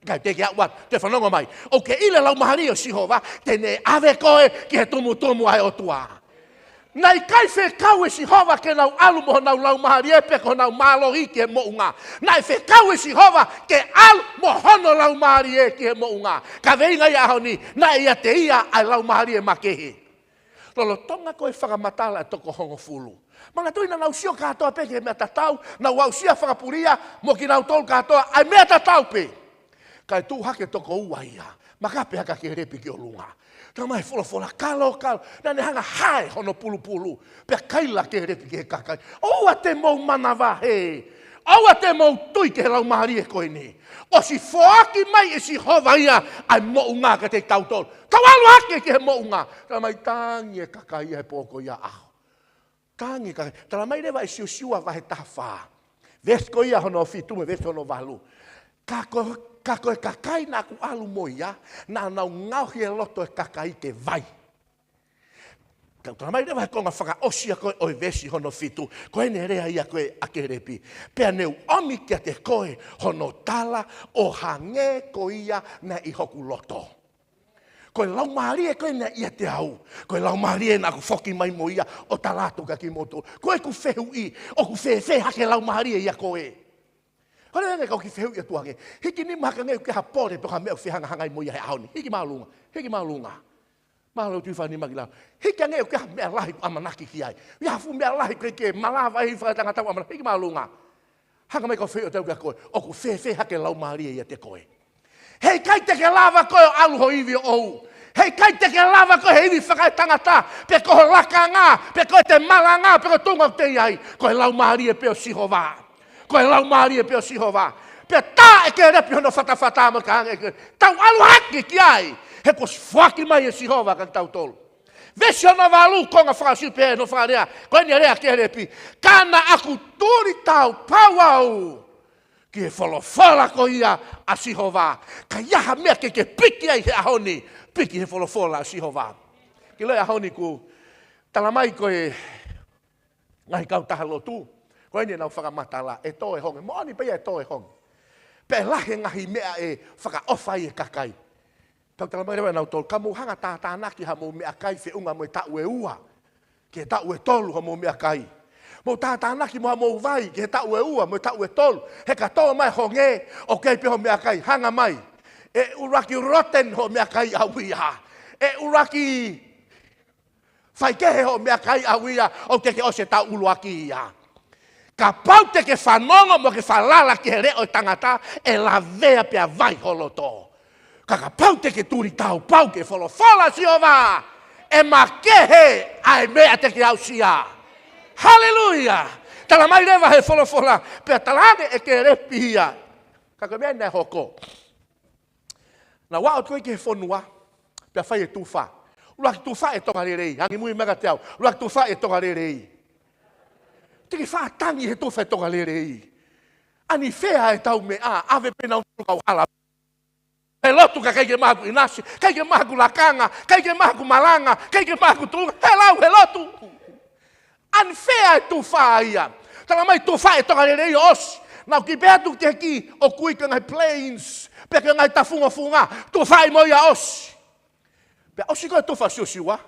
Kae te ke aʻu atu, te fanongo mai. ʻOku ke ʻilo e laumālie ʻo Sihova, te ne ʻave koe ki he tumutumu ʻa e ʻOtua. Naʻe ʻikai fekau ʻe Sihova ke nau ʻalu mo honau laumālie pe ko honau mālohi ki he moʻunga. Naʻe fekau ʻe Sihova ke ʻalu mo hono laumālie ki he moʻunga. Kaveinga ia ʻaho ni, naʻe ʻiate ia ʻa e laumālie makehe. Lolotonga ko e fakamatala ʻa e toko hongofulu. Manatuʻi naʻa nau sio kātoa pē ki he meʻa tatau, nau aʻusia fakapulia, mo kinautolu kātoa, ʻa e meʻa tatau pē. Kae tuʻu hake toko ua ia, maka pē ʻa Kelepi ki ʻolunga. Tala mai folofola, kalo, kalo, naʻa ne hanga hae hono pulupulu, pea kaila Kelepi ki he kakai. ʻOua te mou manavahē, ʻoua te mou tui ki he laumālie ko eni. ʻOsi foaki mai ʻe Sihova ia ʻa e moʻunga kiate kitautolu. Tau ʻalu hake ki he moʻunga. Tala mai tangi e kakai ia he pō ko ia ʻaho. Tangi e kakai. Tala mai leva ʻe Siosiua vahe taha fā. Veesi ko ia hono fitu mo e veesi hono valu. Ka ko, ka ko e kakai naʻa ku ʻalu mo ia, naʻa nau ngaohi e loto e kakai ke vai. Ka tala mai leva he konga fakaʻosi ia ko ē ʻo e veesi hono fitu, ko ʻene lea ia ko ē ʻa Kelepi. Pea ne u ʻomi kiate koe hono tala ʻo hangē ko ia naʻe ʻi hoku loto. Ko e laumālie ko ē naʻe ʻiate au. Ko e laumālie naʻa ku foki mai mo ia ʻo tala atu kia kimoutolu. Ko ʻeku fehuʻi, ʻoku fēfē hake laumālie ʻiate koe? Hore ange kau kiʻi fehuʻi atu ange. Hiki nima hake ange ʻoku ʻi ai ha pole pe ko ha meʻa ʻoku fehangahangai mo ia he ʻaho ni. Hiki māʻolunga, hiki māʻolunga. Mālō Tuʻi Fānima ki lalo. Hiki ange ʻoku ʻi ai ha meʻa lahi ʻoku ʻamanaki ki ai. ʻI ai ha fuʻu meʻa lahi ʻoku ʻikai ke malava ai fakaetangata ʻoku ʻamanaki. Hiki māʻolunga. Hanga mai kau fehuʻi atu kia koe. ʻOku fēfē hake laumālie ʻiate koe? Heʻikai te ke lava koe ʻo ʻalu ho ivi ʻoʻou. Heʻikai te ke lava koe he ivi fakaetangata, pe ko ho lakanga, pe ko ʻete malanga, pe ko e tuʻunga ʻoku te ʻi ai. Ko e laumālie pē ʻo Sihova. Ko e laumālie pē ʻo Sihova. Pea tā ʻe Kelepi hono fatafata mo ka ange ke tau ʻalu hake ki ai. He kuo ʻosi foaki mai ʻe Sihova kia kitautolu. Veesi hono valu, konga fakaʻosi pē hono fakalea. Ko ʻene lea Kelepi. Ka naʻa ku tuli taupau au ki he folofola ko ia ʻa Sihova. Ka ʻi ai ha meʻa ke ke piki ai he ʻaho ni, piki he folofola ʻa Sihova. Ke ʻilo e ʻaho ni ʻoku tala mai ko e ngaahi kautaha lotu, ko eni ʻenau fakamatala, ʻe tō e honge. Moʻoni pē ia ʻe tō e honge. Pea ʻe lahi e ngaahi meʻa ʻe fakaʻofa ai e kakai. Tau tala mai leva ʻe nautolu, ka mou hanga ʻo tātānaki haʻamou meʻakai feʻunga mo e taʻu ʻe ua ki he taʻu ʻe tolu haʻamou meʻakai. Mou tātānaki mo haʻamou vai ki he taʻu ʻe ua mo e taʻu ʻe tolu. He ka tō mai e honge, ʻoku kei pē hoʻo meʻakai, hanga mai. ʻE ʻuluaki rotten hoʻo meʻakai ʻaʻau ia. ʻE ʻuluaki faikehe hoʻo meʻakai ʻaʻau ia, ʻoku teʻeki ke ʻosi e taʻu ʻuluaki ia. Kapau te ke fanongo mo ke falala ki he leʻo ʻo e tangata, ʻe lavea pea vai ho loto. Ka kapau te ke tuli taupau ki he folofola ʻa Sihova, ʻe makehe ʻa e meʻa te ke aʻusia. Haleluia! Tala mai leva he folofola, pea talaange ʻe Kēlepi ia. Ka ko e meʻa naʻe hoko. Naʻa nau aʻu atu ko ē ki he fonua, pea fai e tufa. ʻUluaki tufa ʻe tokalelei, angimui mai kiate au. ʻUluaki tufa ʻe tokalelei. Te ke faʻa tangi he tufa ʻe tokalelei. Unfair ʻetau meʻa, ʻave pē nautolu kau hala. He lotu ka ʻikai ke maʻu haku ʻinasi, ʻikai ke maʻu haku lakanga, ʻikai ke maʻu haku malanga, ʻikai ke maʻu haku tuʻunga, he lau he lotu. Unfair e tufa ia. Tala mai tufa ʻe tokalelei ʻo ʻosi. Naʻa nau kiʻi pehē atu ki he ʻEiki ʻoku ʻi ai e ngaahi plains, pe ko e ngaahi tafungofunga, tufa ʻi mo ia ʻosi. Pea ʻosi ko ē tufa ʻa Siosiua.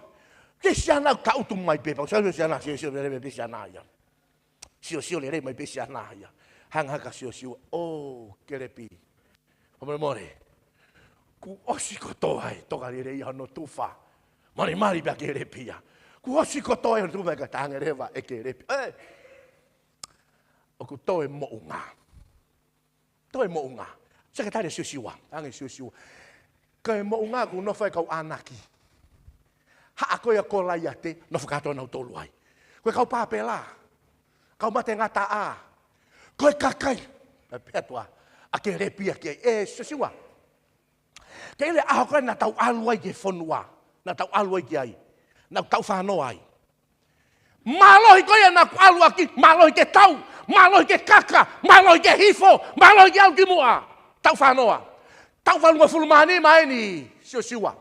Ke Siana ka utu mai pē, pau Siosiua, Siosiua, lelei mai pē Siana ia. Siosiua lelei mai pē Siana ia. Hanga hake ʻa Siosiua, ʻo Kēlepi. Fakamolemole. Kuo ʻosi kotoa e tokalelei ia hono tufa. Mali mali pē ʻa Kēlepi ia. Kuo ʻosi kotoa e tufa ka talaange leva ʻe Kēlepi. ʻE. ʻOku tō e moʻunga. Tō e moʻunga. Sio ki he tali ʻa Siosiua. Ange Siosiua. Ko e moʻunga ʻoku nofo ai e kau ʻānaki. Haʻa ko ia ʻo Kolaiate, nofo kātoa nautolu ai. Ko e kau pāpela. Kau mate ngataʻa. Ko e kakai. Pea pehē atu ʻa Kēlepi ia ki ai. ʻE Siosiua. Ke ʻilo e ʻaho ko ē naʻa tau ʻalu ai ki he fonua. Naʻa tau ʻalu ai ki ai. Naʻa tau fānau ai. Mālohi ko ia naʻa ku ʻalu ʻaki, mālohi ke tau, mālohi ke kaka, mālohi ke hifo, mālohi ke ʻalu ki muʻa. Taʻu fānau. Taʻu valungofulu mā nima eni Siosiua.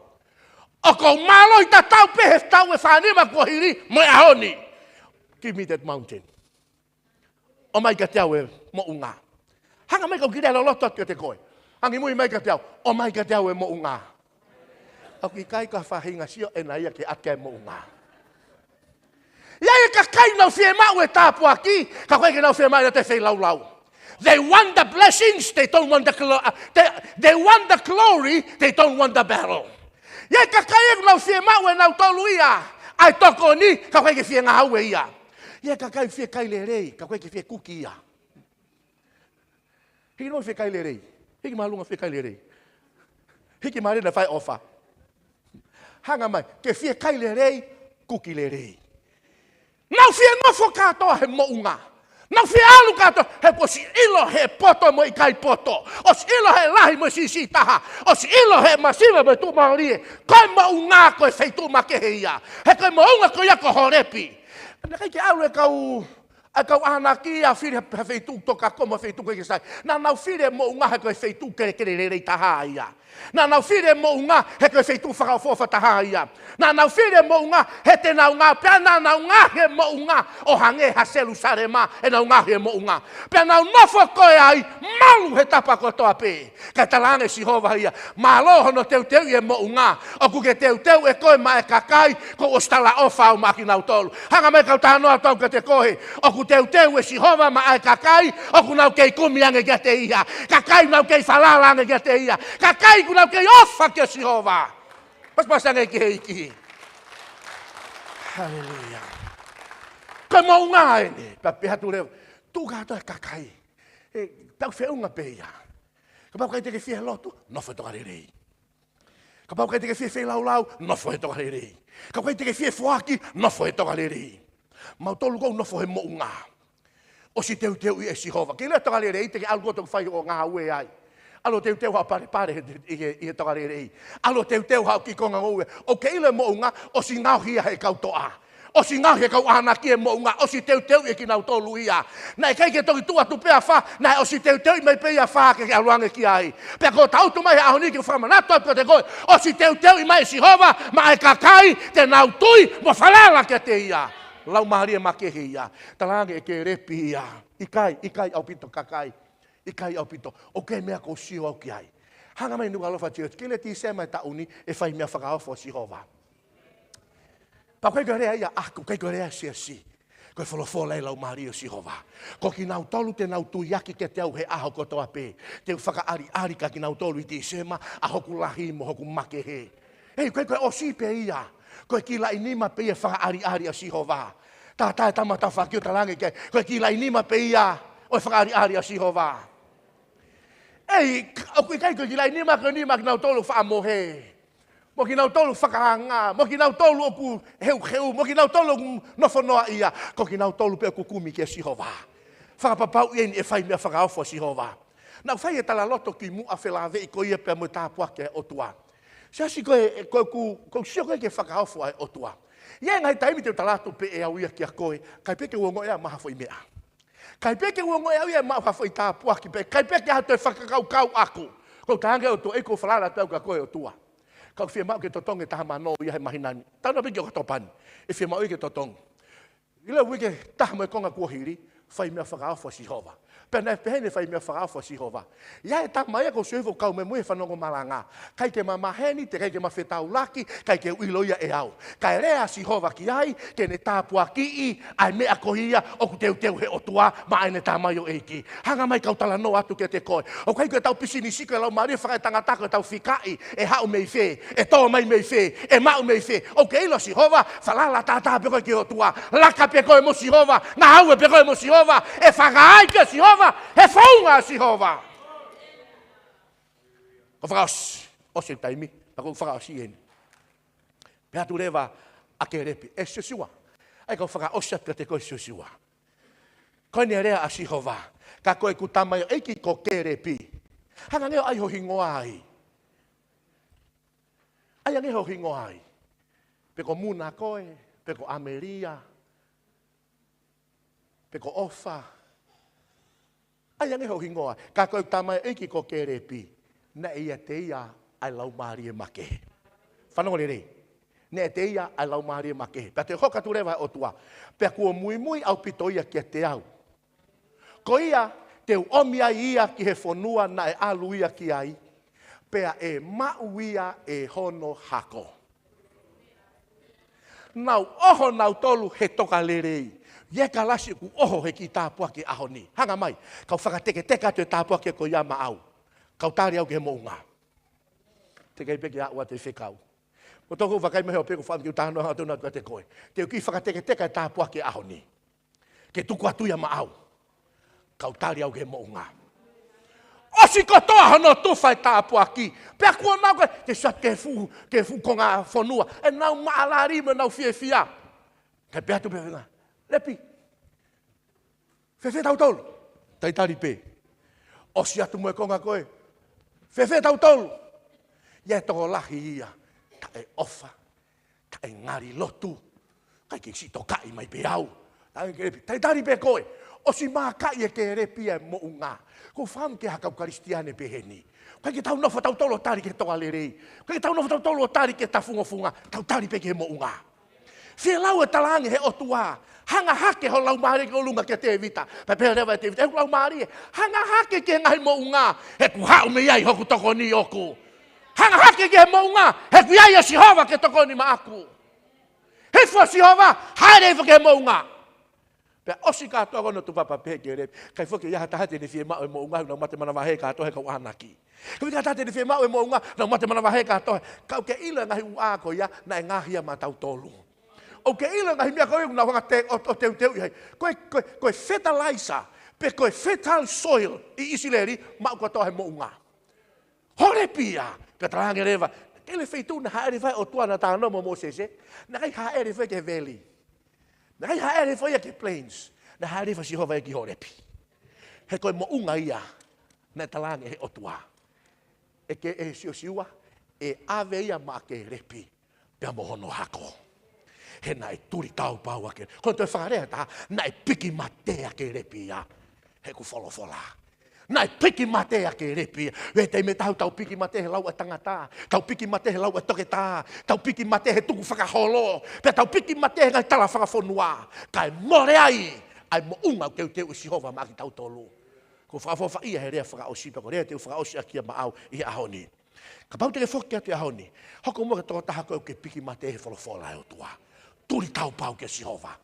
ʻOku ou mālohi tatau pē he taʻu ʻe fā nima kuo hili mo e ʻaho ni. Give me that mountain. ʻOmai kiate au e moʻunga. Hanga mai kau kiʻi lea loloto atu kiate koe. Angimui mai kiate au. ʻOmai kiate au e moʻunga. ʻOku ʻikai ko ha faʻahinga sio ʻe naʻa ia ke ʻatu ki ai e moʻunga. ʻI ai e kakai naʻa nau fiemaʻu e tāpuaki, ka ʻoku ʻikai ke nau fiemaʻu ʻe nautolu e feilaulau. They want the blessings, they don't want the glo-, uh, they, they want the glory, they don't want the battle. ʻI ai e kakai ʻoku nau fiemaʻu ʻe nautolu ia ʻa e tokoni, ka ʻoku ʻikai ke fie ngāue ia. ʻI ai e kakai fie kai lelei, ka ʻoku ʻikai ke fie kuki ia. Hiki mo fie kai lelei. Hiki māʻolunga fie kai lelei. Hiki mālina fai ʻofa. Hanga mai, ke fie kai lelei, kuki lelei. Nau fie nofo kātoa he moʻunga. Nau fie ʻalu kātoa, he kuo ʻosi ʻilo he poto mo e ʻikai poto. ʻOsi ʻilo he lahi mo e siʻisiʻi taha. ʻOsi ʻilo he masiva mo e tuʻumālie. Ko e moʻunga ko e feituʻu makehe ia. He ko e moʻunga ko ia ko Holepi. Naʻe ʻikai ke ʻalu e kau ʻa e kau ʻānaki ʻo fili ha feituʻu tokako mo ha feituʻu ʻoku ʻikai ke sai. Naʻa nau fili e moʻunga he ko e feituʻu kelekele lelei taha ia. Naʻa nau fili e moʻunga he ko e feituʻu fakaʻofoʻofa taha ia. Naʻa nau fili e moʻunga he te nau ngāue pea naʻa nau ngaohi e moʻunga ʻo hangē ha Selusalema ʻenau ngaohi e moʻunga. Pea nau nofo ko ē ai malu he tapa kotoa pē. Kae talaange ʻe Sihova ia, mālō hono teuteuʻi e moʻunga, ʻoku ke teuteu ʻe koe maʻa e kakai, kuo ʻosi talaʻofa au maʻa kinautolu. Hanga mai kau talanoa atu au kiate koe, ʻoku teuteu ʻe Sihova maʻa e kakai, ʻoku nau kei kumi ange kiate ia. Kakai nau kei falala ange kiate ia. Kakai ʻoku nau kei ʻofa kia Sihova. Pasipasi ange ki he ʻEiki. Haleluia. Ko e moʻunga eni, pea pehē atu leva, tuʻu kātoa e kakai. ʻE, tau feʻunga pē ia. Kapau ʻoku ʻikai te ke fie lotu, nofo he tokalelei. Kapau ʻoku ʻikai te ke fie feilaulau, nofo he tokalelei. Kapau ʻoku ʻikai te ke fie foaki, nofo he tokalelei. Mautolu ʻoku nofo he moʻunga. ʻOsi teuteuʻi ʻe Sihova. Ke ʻilo e tokalelei, te ke ʻalu koe ʻo fai hoʻo ngāue ai. ʻAlu ʻo teuteu haʻo palepale he, ʻi he, ʻi he tokalelei. ʻAlu ʻo teuteu haʻo kiʻi konga ngoue. ʻOku ke ʻilo e moʻunga, ʻosi ngaohi ia he kau toʻa. ʻOsi ngaohi he kau ʻānaki e moʻunga, ʻosi teuteuʻi ʻe kinautolu ia. Naʻe ʻikai ke toki tuʻu atu pē afā, naʻe ʻosi teuteuʻi mai pē ia afā ke ke ʻalu ange ki ai. Pea ko e tau tuʻu mai he ʻaho ni ke fakamanatu atu kiate koe, ʻosi teuteuʻi mai ʻe Sihova maʻa e kakai te nau tui mo falala kiate ia. Laumālie makehe ia. Talaange ʻe Kēlepi ia. ʻIkai, ʻikai ʻaupito kakai. ʻIkai ʻaupito. ʻOku ʻi ai e meʻa ʻoku ou sio au ki ai. Hanga mai Nukuʻalofa Church. Ke ʻilo ʻe Tīsema e taʻu ni, ʻe fai meʻa fakaofo ʻa Sihova. Pea ʻoku ʻikai ko e lea ia ʻaʻaku, ʻikai ko e lea siasi. Ko e folofola ʻa e Laumālie ʻo Sihova. Ko kinautolu te nau tuiaki kiate au he ʻaho kotoa pē. Te u fakaʻaliʻali kia kinautolu ʻi Tīsema ʻa hoku lahi mo hoku makehe. Hei, ko e, ko e ʻosi pē ia. Ko e kilaʻi nima pē ia e fakaʻaliʻali ʻa Sihova. Tātā e tama tafaʻaki ʻo talaange ki ai, ko e kilaʻi nima pē ia ʻo e fakaʻaliʻali ʻa Sihova. Ei, ʻoku ʻikai ko e kilaʻi nima ko e nima kinautolu faʻa mohe. Mo kinautolu fakaanga, mo kinautolu ʻoku heuheu, mo kinautolu ʻoku nofo noaʻia, ko kinautolu pē ʻoku kumi kia Sihova. Fakapapauʻi eni ʻe fai meʻa fakaofo ʻa Sihova. Naʻa ku fai e talaloto kimuʻa felāveʻi ko ia pea mo e tāpuaki ʻa e ʻOtua. Siasi, ko e, ko ʻeku, ko ʻeku sio ko ē ki he fakaofo ʻa e ʻOtua. ʻI he ngaahi taimi te u tala atu pē ʻe au ia kia koe, ʻikai pē ke u ongoʻi ʻe au ha foʻi meʻa. ʻIkai pē ke u ongoʻi ʻe au ia ʻe maʻu ha foʻi tāpuaki pē, ʻikai pē ke ha toe fakakaukau ʻaku. Ko u talaange ʻOtua, ʻEiki, ʻoku ou falala atu au kia koe ʻOtua. Ka ʻoku fiemaʻu ke totongi e taha mano ia he māhina ni. Talu pē ki ʻOkatopa ni. ʻE fiemaʻu ia ke totongi. ʻI he uike taha mo e konga kuo hili, fai meʻa fakaofo ʻa Sihova. Pea naʻe pehē ni e fai meʻa fakaofo ʻa Sihova. ʻI ai e tama ia ʻoku ou sio hifo ʻoku kau mai mo au he fanongo malanga. ʻIkai ke ma maheni, teʻeki ai ke ma fetaulaki, ʻikai ke u ʻilo ia ʻe au. Kae lea ʻa Sihova ki ai, ke ne tāpuakiʻi ʻa e meʻa ko ia ʻoku teuteu he ʻOtua maʻa ʻene tamaioʻeiki. Hanga mai kau talanoa atu kiate koe. ʻOku ʻikai ko ʻetau pisinisi ko e laumālie fakaetangata ko ʻetau fikaʻi, ʻe haʻu mei fē, ʻe tō mai mei fē, ʻe maʻu mei fē. ʻOku ke ʻilo Sihova, falala tātā pē koe ki he ʻOtua. Laka pē koe mo Sihova, ngāue pē koe mo Sihova, ʻe fakaai kia Sihova, he founga ʻa Sihova. Ko e fakaʻosi, ʻosi e taimi, pea ko e fakaʻosi eni. Pehē atu leva ʻa Kēlepi, ʻe Siosiua. ʻAi kau fakaʻosi atu kiate koe Siosiua. Ko eni e lea ʻa Sihova. Ka ko ʻeku tamaioʻeiki ko Kēlepi. Hanga ange ʻo ʻai ho hingoa ai. ʻAi ange ho hingoa ai. Pe ko Muna koe, pe ko ʻAmelia, pe ko ʻOfa. ʻAi ange ho hingoa. Ka ko ʻeku tamaioʻeiki ko Kēlepi. Naʻe ʻiate ia ʻa e laumālie makehe. Fanongo lelei. Naʻe ʻiate ia ʻa e laumālie makehe. Pea toe hoko atu leva e ʻOtua. Pea kuo muimui ʻaupito ia kiate au. Ko ia, te u ʻomi ai ia ki he fonua naʻe ʻalu ia ki ai. Pea ʻe maʻu ia ʻe hono hako. Nau ʻoho nautolu he tokalelei. ʻIo, ka lasi ʻoku ʻoho he kiʻi tāpuaki ʻaho ni. Hanga mai, kau fakateketeka atu e tāpuaki ko ia maʻau. Kau tali au ki he moʻunga. Teʻeki ai pē ke aʻu atu e fekau. Ko toku vakai mai hope ko fam ki utano ha tona atu kiate koe. Te u kiʻi fakateketeka e tāpuaki ʻaho ni. Ke tuku atu ia maʻau. Kau tali au ki he moʻunga. ʻOsi kotoa hono tufa e tāpuaki. Pea kuo nau ke, ke sat ke fu, ke fu konga fonua. ʻE nau maʻalali mo nau fiefia. Kae pehē atu pē fenga. Lepi. Fēfē tautolu? Talitali pē. ʻOsi atu mo e konga ko ē. Fēfē tautolu? ʻI ai e tokolahi ia. Taʻeʻofa. Taʻengali lotu. ʻIkai ke siʻi tokaʻi mai pē au. Taʻe Kēlepi. Talitali pē koe. ʻOsi mākaʻi ʻe Kēlepi e moʻunga. Ko fam ke haka Kalisitiane pehē ni. ʻIkai ke tau nofo tautolu ʻo tali ki he tokalelei. ʻIkai ke tau nofo tautolu ʻo tali ki he tafungofunga. Tau tali pē ki he moʻunga. Fie lau e talaange he ʻOtua, hanga hake ho laumālie ki ʻolunga kia Tēvita. Pea pehē leva ʻe Tēvita, ʻe hoku laumālie, hanga hake ki he ngaahi moʻunga, he ʻoku haʻu mei ai hoku tokoni ʻoʻoku. Hanga hake ki he moʻunga, he ʻoku ʻi ai ʻa Sihova ke tokoni maʻaku. Hifo ʻa Sihova, haere hifo ki he moʻunga. Pea ʻosi kātoa ko hono tufa pea pehē Kēlepi, ʻikai foki ia ha taha te ne fiemaʻu e moʻunga, nau mate manavahē kātoa he kau ʻamanaki. ʻIkai ha taha te ne fiemaʻu e moʻunga, nau mate manavahē kātoa. Ka ʻoku ke ʻilo e ngaahi ʻuhinga ko ia, naʻe ngaahi ia maʻatautolu. ʻOku ke ʻilo e ngaahi meʻa ko ia, nau hanga te, ʻo, ʻo teuteuʻi ai. Ko e, ko e, ko e fertilizer, pe ko e fertile soil ʻi ʻIsileli, maʻu kotoa he moʻunga. Holepi ia, pea talaange leva, ʻikai ke feituʻu naʻe haʻele fai ʻOtua naʻa na talanoa mo Mōsese, naʻe ʻikai haʻele fai ki he valley. Naʻe ʻikai haʻele fai ia ki he plains, naʻe haʻele fai Sihova ia ki Holepi. He ko e moʻunga ia, naʻe talaange he ʻOtua. ʻE ke ʻe Siosiua, ʻe ʻave ia maʻa Kēlepi, pea mo hono hako. He naʻe tuli taupau ʻa Kēlepi. Ko e toe fakalea taha, naʻe piki mate ʻa Kēlepi ia. He ʻoku folofola. Naʻe piki mate ʻa Kēlepi ia. ʻI he taimi ʻe taha ʻoku tau piki mate he lau ʻa e tangata. Tau piki mate he lau ʻa e toketā. Tau piki mate he tukufakaholo. Pea tau piki mate he ngaahi tala fakafonua. Kae mole ai, ʻa e moʻunga ʻoku teuteu ʻe Sihova maʻa kitautolu. Ko e fakaʻofoʻofa ia he lea fakaʻosi, pea ko e lea te u fakaʻosi ʻaki ia maʻau ʻi he ʻaho ni. Kapau te ke foki atu he ʻaho ni, hoko muʻa ko e tokotaha ko ē ʻoku ke piki mate he folofola ʻa e ʻOtua. Tuli taupau kia Sihova.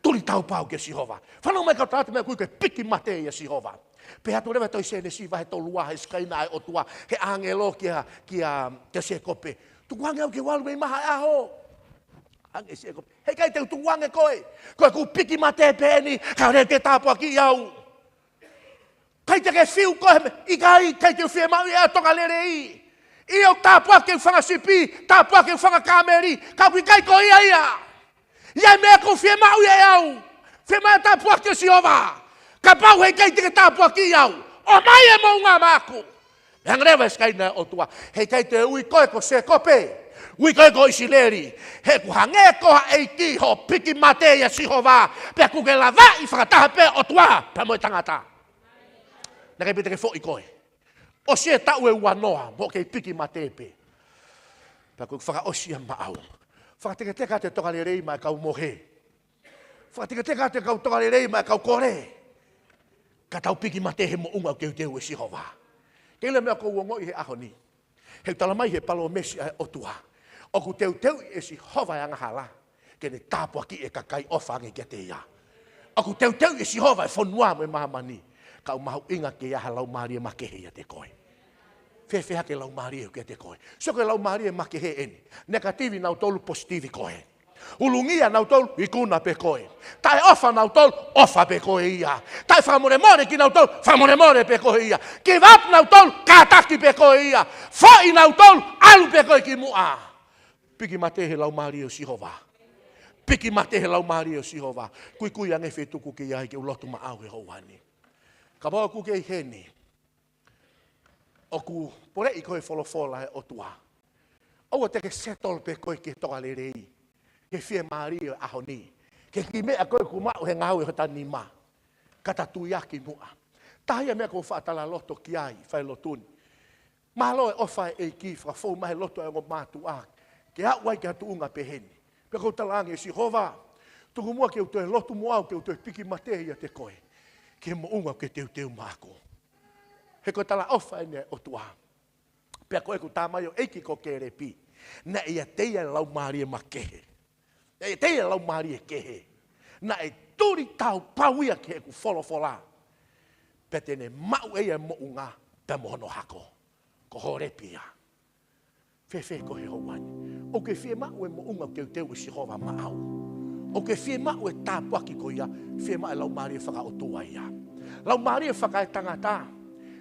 Tuli taupau kia Sihova. Fanongo mai kau tala atu meʻa ʻoku ui ko e piki mate ʻia Sihova. Pehē atu leva ʻe he tohi Sēnesi vahe tolu ua he sikaina ʻa e ʻOtua, he ʻāngelo kia, kia, kia Sēkope. Tukuange au ke u ʻalu mei maha ʻaho. Hangē Sēkope. Heʻikai te u tukuange koe. Ko ʻeku piki mate pē eni, kae ʻoua te ke tāpuakiʻi au. ʻIkai te ke fiu koe he meʻa, ʻikai, ʻikai te u fiemaʻu ia ʻa e tokalelei. ʻIo, tāpuakiʻi ʻeku fanga sipi, tāpuakiʻi ʻeku fanga kāmeli, ka ʻoku ʻikai ko ia ia. ʻI ai e meʻa ʻoku fiemaʻu ia ʻe au. Fiemaʻu e tāpuaki ʻo Sihova. Kapau heʻikai te ke tāpuakiʻi au, ʻomai e moʻunga maʻaku. Hanga leva e sikaina ʻo e ʻOtua. Heʻikai te u ui koe ko Sēkope. Ui koe ko ʻIsileli. He ʻoku hangē ko ha ʻeiki hoʻo piki mate ʻia Sihova. Pea ʻoku ke lavaʻi fakataha pē ʻOtua pea mo e tangata. Naʻe ʻikai pē te ke foʻi koe. ʻOsi e taʻu ʻe uanoa, mo ke piki mate pē. Pea ʻoku fakaʻosi ia maʻau. Fakateketeka atu e tokalelei maʻa e kau mohe. Fakateketeka atu e kau tokalelei maʻa e kau kole. Ka tau piki mate he moʻunga ʻoku teuteu ʻe Sihova. Ke ʻilo e meʻa ʻoku ou ongoʻi he ʻaho ni. He ʻoku tala mai he palōmesi ʻa e ʻOtua. ʻOku teuteu ʻe Sihova e angahala. Ke ne tāpuakiʻi e kakai ʻofa ange kiate ia. ʻOku teuteu ʻe Sihova e fonua mo e māmani. Ka ʻoku mahuʻinga ke ʻi ai ha laumālie makehe ʻiate koe. Fēfē hake laumālie ʻoku ʻiate koe? Sio ko e laumālie makehe eni. Negative nautolu, positive koe. Hulungia nautolu, ikuna pē koe. Taʻeʻofa nautolu, ʻofa pē koe ia. Taʻefakamolemole kinautolu, fakamolemole pē koe ia. Give up nautolu, kātaki pē koe ia. Foʻi nautolu, ʻalu pē koe ki muʻa. Piki mate he laumālie ʻo Sihova. Piki mate he laumālie ʻo Sihova. Kuikui ange e feituʻu ʻoku ke ʻi ai, ke u lotu maʻau he houa ni. Kapau ʻoku ke ʻi heni, ʻoku poleʻi koe ʻe he folofola ʻa e ʻOtua. ʻOua te ke settle pē koe ki he tokalelei, ki he fiemālie ʻo e ʻaho ni, ki he kiʻi meʻa ko ē ʻoku maʻu he ngāue hota nima. Ka ta tuiaki muʻa. Taha ia e meʻa ʻoku ou faʻa talaloto ki ai, fai lotu ni. Mālō e ʻofa ʻa e ʻEiki, fakafou mai he lotu ʻa e ongo mātuʻa, ke aʻu ai ki ha tuʻunga pehē ni. Pea ʻoku ou talaange, Sihova, tuku muʻa ke u toe lotu mo au, ke u toe piki mate ʻiate koe. Ki he moʻunga ʻoku ke teuteu maʻaku. He ko e talaʻofa eni ʻa e ʻOtua. Pea ko ʻeku tama ia ʻo e ʻeiki ko Kēlepi. Naʻe ʻiate ia e laumālie makehe. Naʻe ʻiate ia e laumālie kehe. Naʻe tuli taupau ia ki heʻeku folofola. Pea te ne maʻu ʻe ia e moʻunga, pea mo hono hako. Ko Hōlepi ia. Fēfē koe he houa ni? ʻOku ke fiemaʻu e moʻunga ʻoku teuteu ʻe Sihova maʻau? ʻOku ke fiemaʻu e tāpuaki ko ia? Fiemaʻu e laumālie fakaʻotua ia. Laumālie fakaetangata.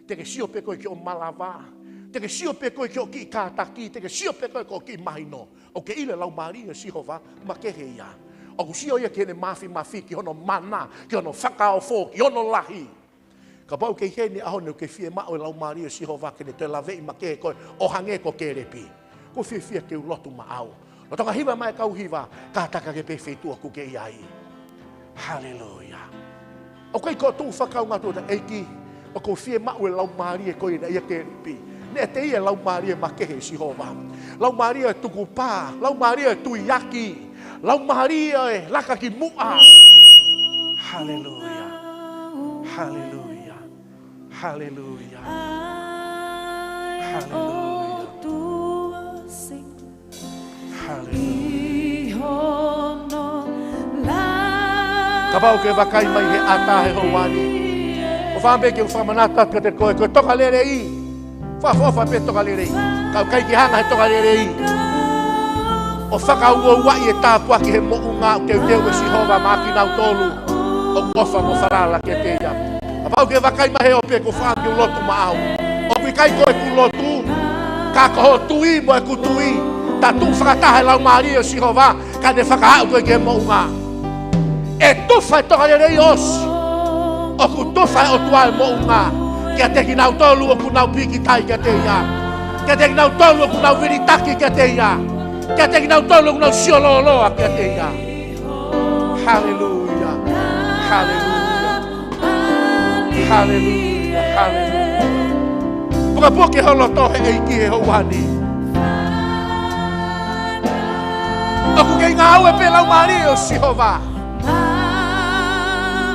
Te ke sio pē koe ki hoʻo malava. Te ke sio pē koe ki hoʻo kiʻi kātaki. Te ke sio pē koe ki hoʻo kiʻi mahino. ʻOku ke ʻilo e laumālie ʻo Sihova makehe ia. ʻOku sio ia ki heʻene mafimafi, ki hono mana, ki hono fakaofo, ki hono lahi. Kapau ʻoku ke ʻi heni he ʻaho ni, ʻoku ke fiemaʻu e laumālie ʻo Sihova ke ne toe laveʻi makehe koe ʻo hangē ko Kēlepi, ʻoku ou fiefia ke u lotu maʻau. Lolotonga hiva mai e kau hiva, kātaki ange pē he feituʻu ʻoku ke ʻi ai. Haleluia. ʻOku ʻikai ko e tuʻu fakaunga tuʻu ta ʻEiki, ʻoku ou fiemaʻu e laumālie ko ia naʻe ʻia Kēlepi. Naʻe ʻiate ia e laumālie makehe ʻo Sihova. Laumālie ʻo e tukupā, laumālie ʻo e tuiaki, laumālie ʻo e laka ki muʻa. Haleluia. Haleluia. Haleluia. Haleluia. Haleluia. Kapau ʻoku ke vakai mai he ʻatā he houa ni, ʻofa pē ke u fakamanatu atu kiate koe, ko e tokalelei. Fakaʻofoʻofa pē tokalelei. Ka ʻoku ʻikai ke hanga he tokalelei ʻo fakauouaʻi e tāpuaki he moʻunga ʻoku teuteu ʻe Sihova maʻa kinautolu ʻoku ʻofa mo falala kiate ia. Kapau ʻoku ke vakai mai he ope, ʻoku ou fakaʻamu ke u lotu maʻau. ʻOku ʻikai ko ʻeku lotu, ka ko hoʻo tui mo ʻeku tui. Ta tuʻu fakataha he laumālie ʻo Sihova, ka ne fakaaʻu koe ki he moʻunga. ʻE tufa e tokalelei ʻo ʻosi. ʻOku tufa ʻe he ʻOtua e moʻunga kiate kinautolu ʻoku nau pīkitai kiate ia. Kiate kinautolu ʻoku nau vilitaki kiate ia. Kiate kinautolu ʻoku nau siololoa kiate ia. Haleluia. Haleluia. Haleluia. Haleluia. Pukepuke ho loto he ʻEiki he houa ni. ʻOku kei ngāue pē laumālie ʻo Sihova.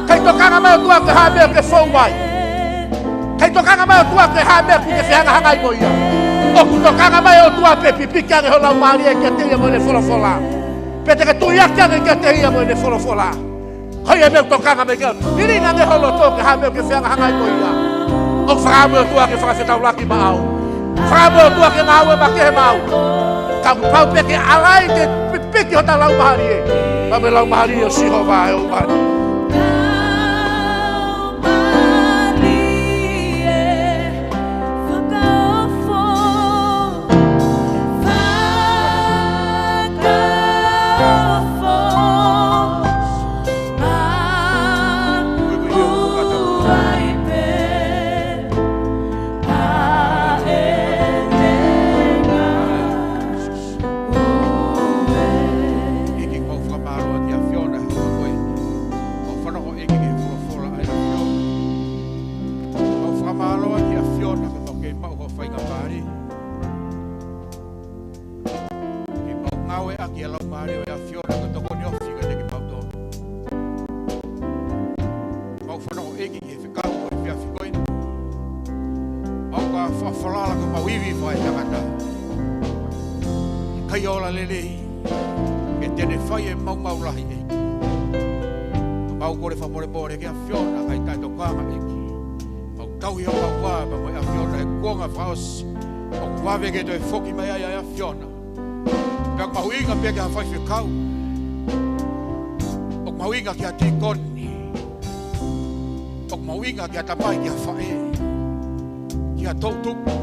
ʻIkai tokanga mai ʻOtua ki ha meʻa ʻoku ke fou ai. ʻIkai tokanga mai ʻOtua ki ha meʻa ʻoku ke fehangahangai mo ia. ʻOku tokanga mai ʻOtua pē, pipiki ange ho laumālie kiate ia mo ʻene folofola. Pea te ke tuiaki ange kiate ia mo ʻene folofola. Ko ia meʻa ʻoku tokanga mai ki ai. Hili ange ho loto ki ha meʻa ʻoku ke fehangahangai mo ia. ʻOku fakamoʻoni ʻOtua ke fakafetaulaki maʻau. Fakamoʻoni ʻOtua ke ngāue makehe maʻau. Ka kuo pau pē ke ʻalai ke pipiki hota laumālie. Pea mo e laumālie ʻo Sihova ʻe ʻomai. ʻEiki, mau fakamālō atu ʻi he ʻAfiona he ʻoku ʻi ai. Mau fanongo ʻEiki ki he folofola ʻa e ʻAfiona. Mau fakamālō atu ʻi he ʻAfiona ke mau kei maʻu ho faingamālie. Ke mau ngāueʻaki ʻa e laumālie ʻo e ʻAfiona ke tokoni ʻo fika ʻiate kimautolu. Mau fanongo ʻEiki ki he fekau ʻo e efiafi ko eni. Mau ka fakafalala ke mau ivi fai tangata. Kai ola lelei. Ke te ne fai e maumau lahi ʻEiki. Mau kole fakamolemole ki he ʻAfiona, kae taʻetokanga ʻEiki. Mau tauhi ʻo mau vā, pea mo e ʻAfiona he kuonga fakaʻosi. ʻOku vave ke toe foki mai ai ʻa e ʻAfiona. Pea ʻoku mahuʻinga pē ki ha faifekau. ʻOku mahuʻinga ki ha tīkoni. ʻOku mahuʻinga ki ha tamai, ki ha faʻē. Ki ha toʻutupu.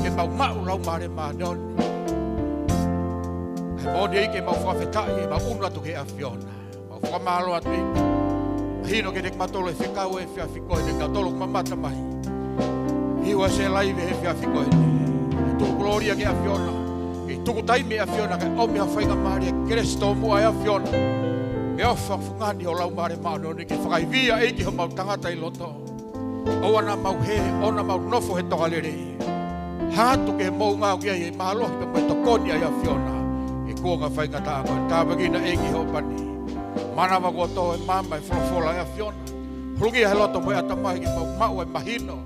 Ke mau maʻu Laumālie Māʻoniʻoni. He moʻoni ʻEiki mau fakafetaʻi, mau ʻunu atu ki he ʻAfiona. Mau fakamālō atu ʻEiki. Mahino kiate kimautolu e fekau ʻo e efiafi ko eni, kitautolu ʻoku mamata mai. Hiu ʻa e sēlaive he efiafi ko eni. Tuku kolōlia ki he ʻAfiona. Ke tuku taimi ʻe he ʻAfiona ke ʻomi ha faingamālie, kelesi tōmuʻa ʻa e ʻAfiona. Mo e ʻofa fungani ʻo e Laumālie Māʻoniʻoni ke fakaivia ʻEiki homau tangata ʻi loto. ʻOua naʻa mau hē, ʻoua naʻa mau nofo he tokalelei. Hā atu ke mou ngāue ki ai ʻi he mālohi pea mo e tokoni ʻa e ʻAfiona. He kuonga faingataʻa ko eni, tāpuekina ʻEiki hoʻo pani. Manava kuo tō e maama ʻi he folofola ʻa e ʻAfiona. Huluʻi he loto mo e ʻatamai ke mau maʻu e mahino.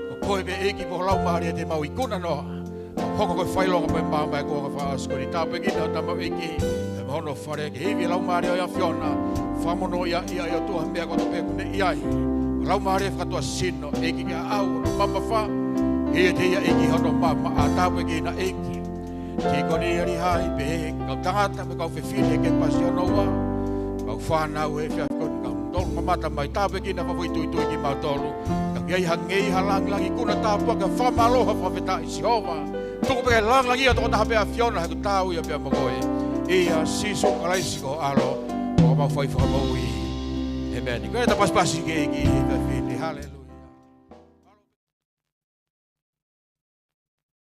Ko koe pē ʻEiki mo ho Laumālie te mau ikuna noa. Hoko ko e fakaʻilonga mo e maama ʻi he kuonga fakaʻosi ko eni, tāpuekina ʻa e tamaioʻeiki, pea mo hono fale, ke ivi e Laumālie ʻo e ʻAfiona, fakamonūʻia ʻa e ʻOtua he meʻa kotoa pē ʻoku ne ʻi ai. Laumālie fakatuʻasino, ʻEiki ke ʻaʻau hono mamafa, ke ʻiate ia ʻEiki hono maama, ʻa tāpuekina ʻEiki. Tīkoni ʻa Lihai pea kau tangata mo e kau fefine ke pasi hono ua, kau fānau he efiafi ko eni, kau tolu mamata mai, tāpuekina fakafoʻituitui kimautolu. Ka ʻi ai ha ngeia ha langilangi, ikuna tāpuaki, fakamālō, fakafetaʻi Sihova. Tuku pē ke langilangiʻia tokotaha pē ʻAfiona he ʻoku taau ia pea mo koe. ʻIa Sīsū Kalaisi ko ho ʻAlo, ko homau faifakamoʻui. ʻĒmeni. Ko e ta pasipasi ki he ʻEiki he efiafi ni. Haleluia.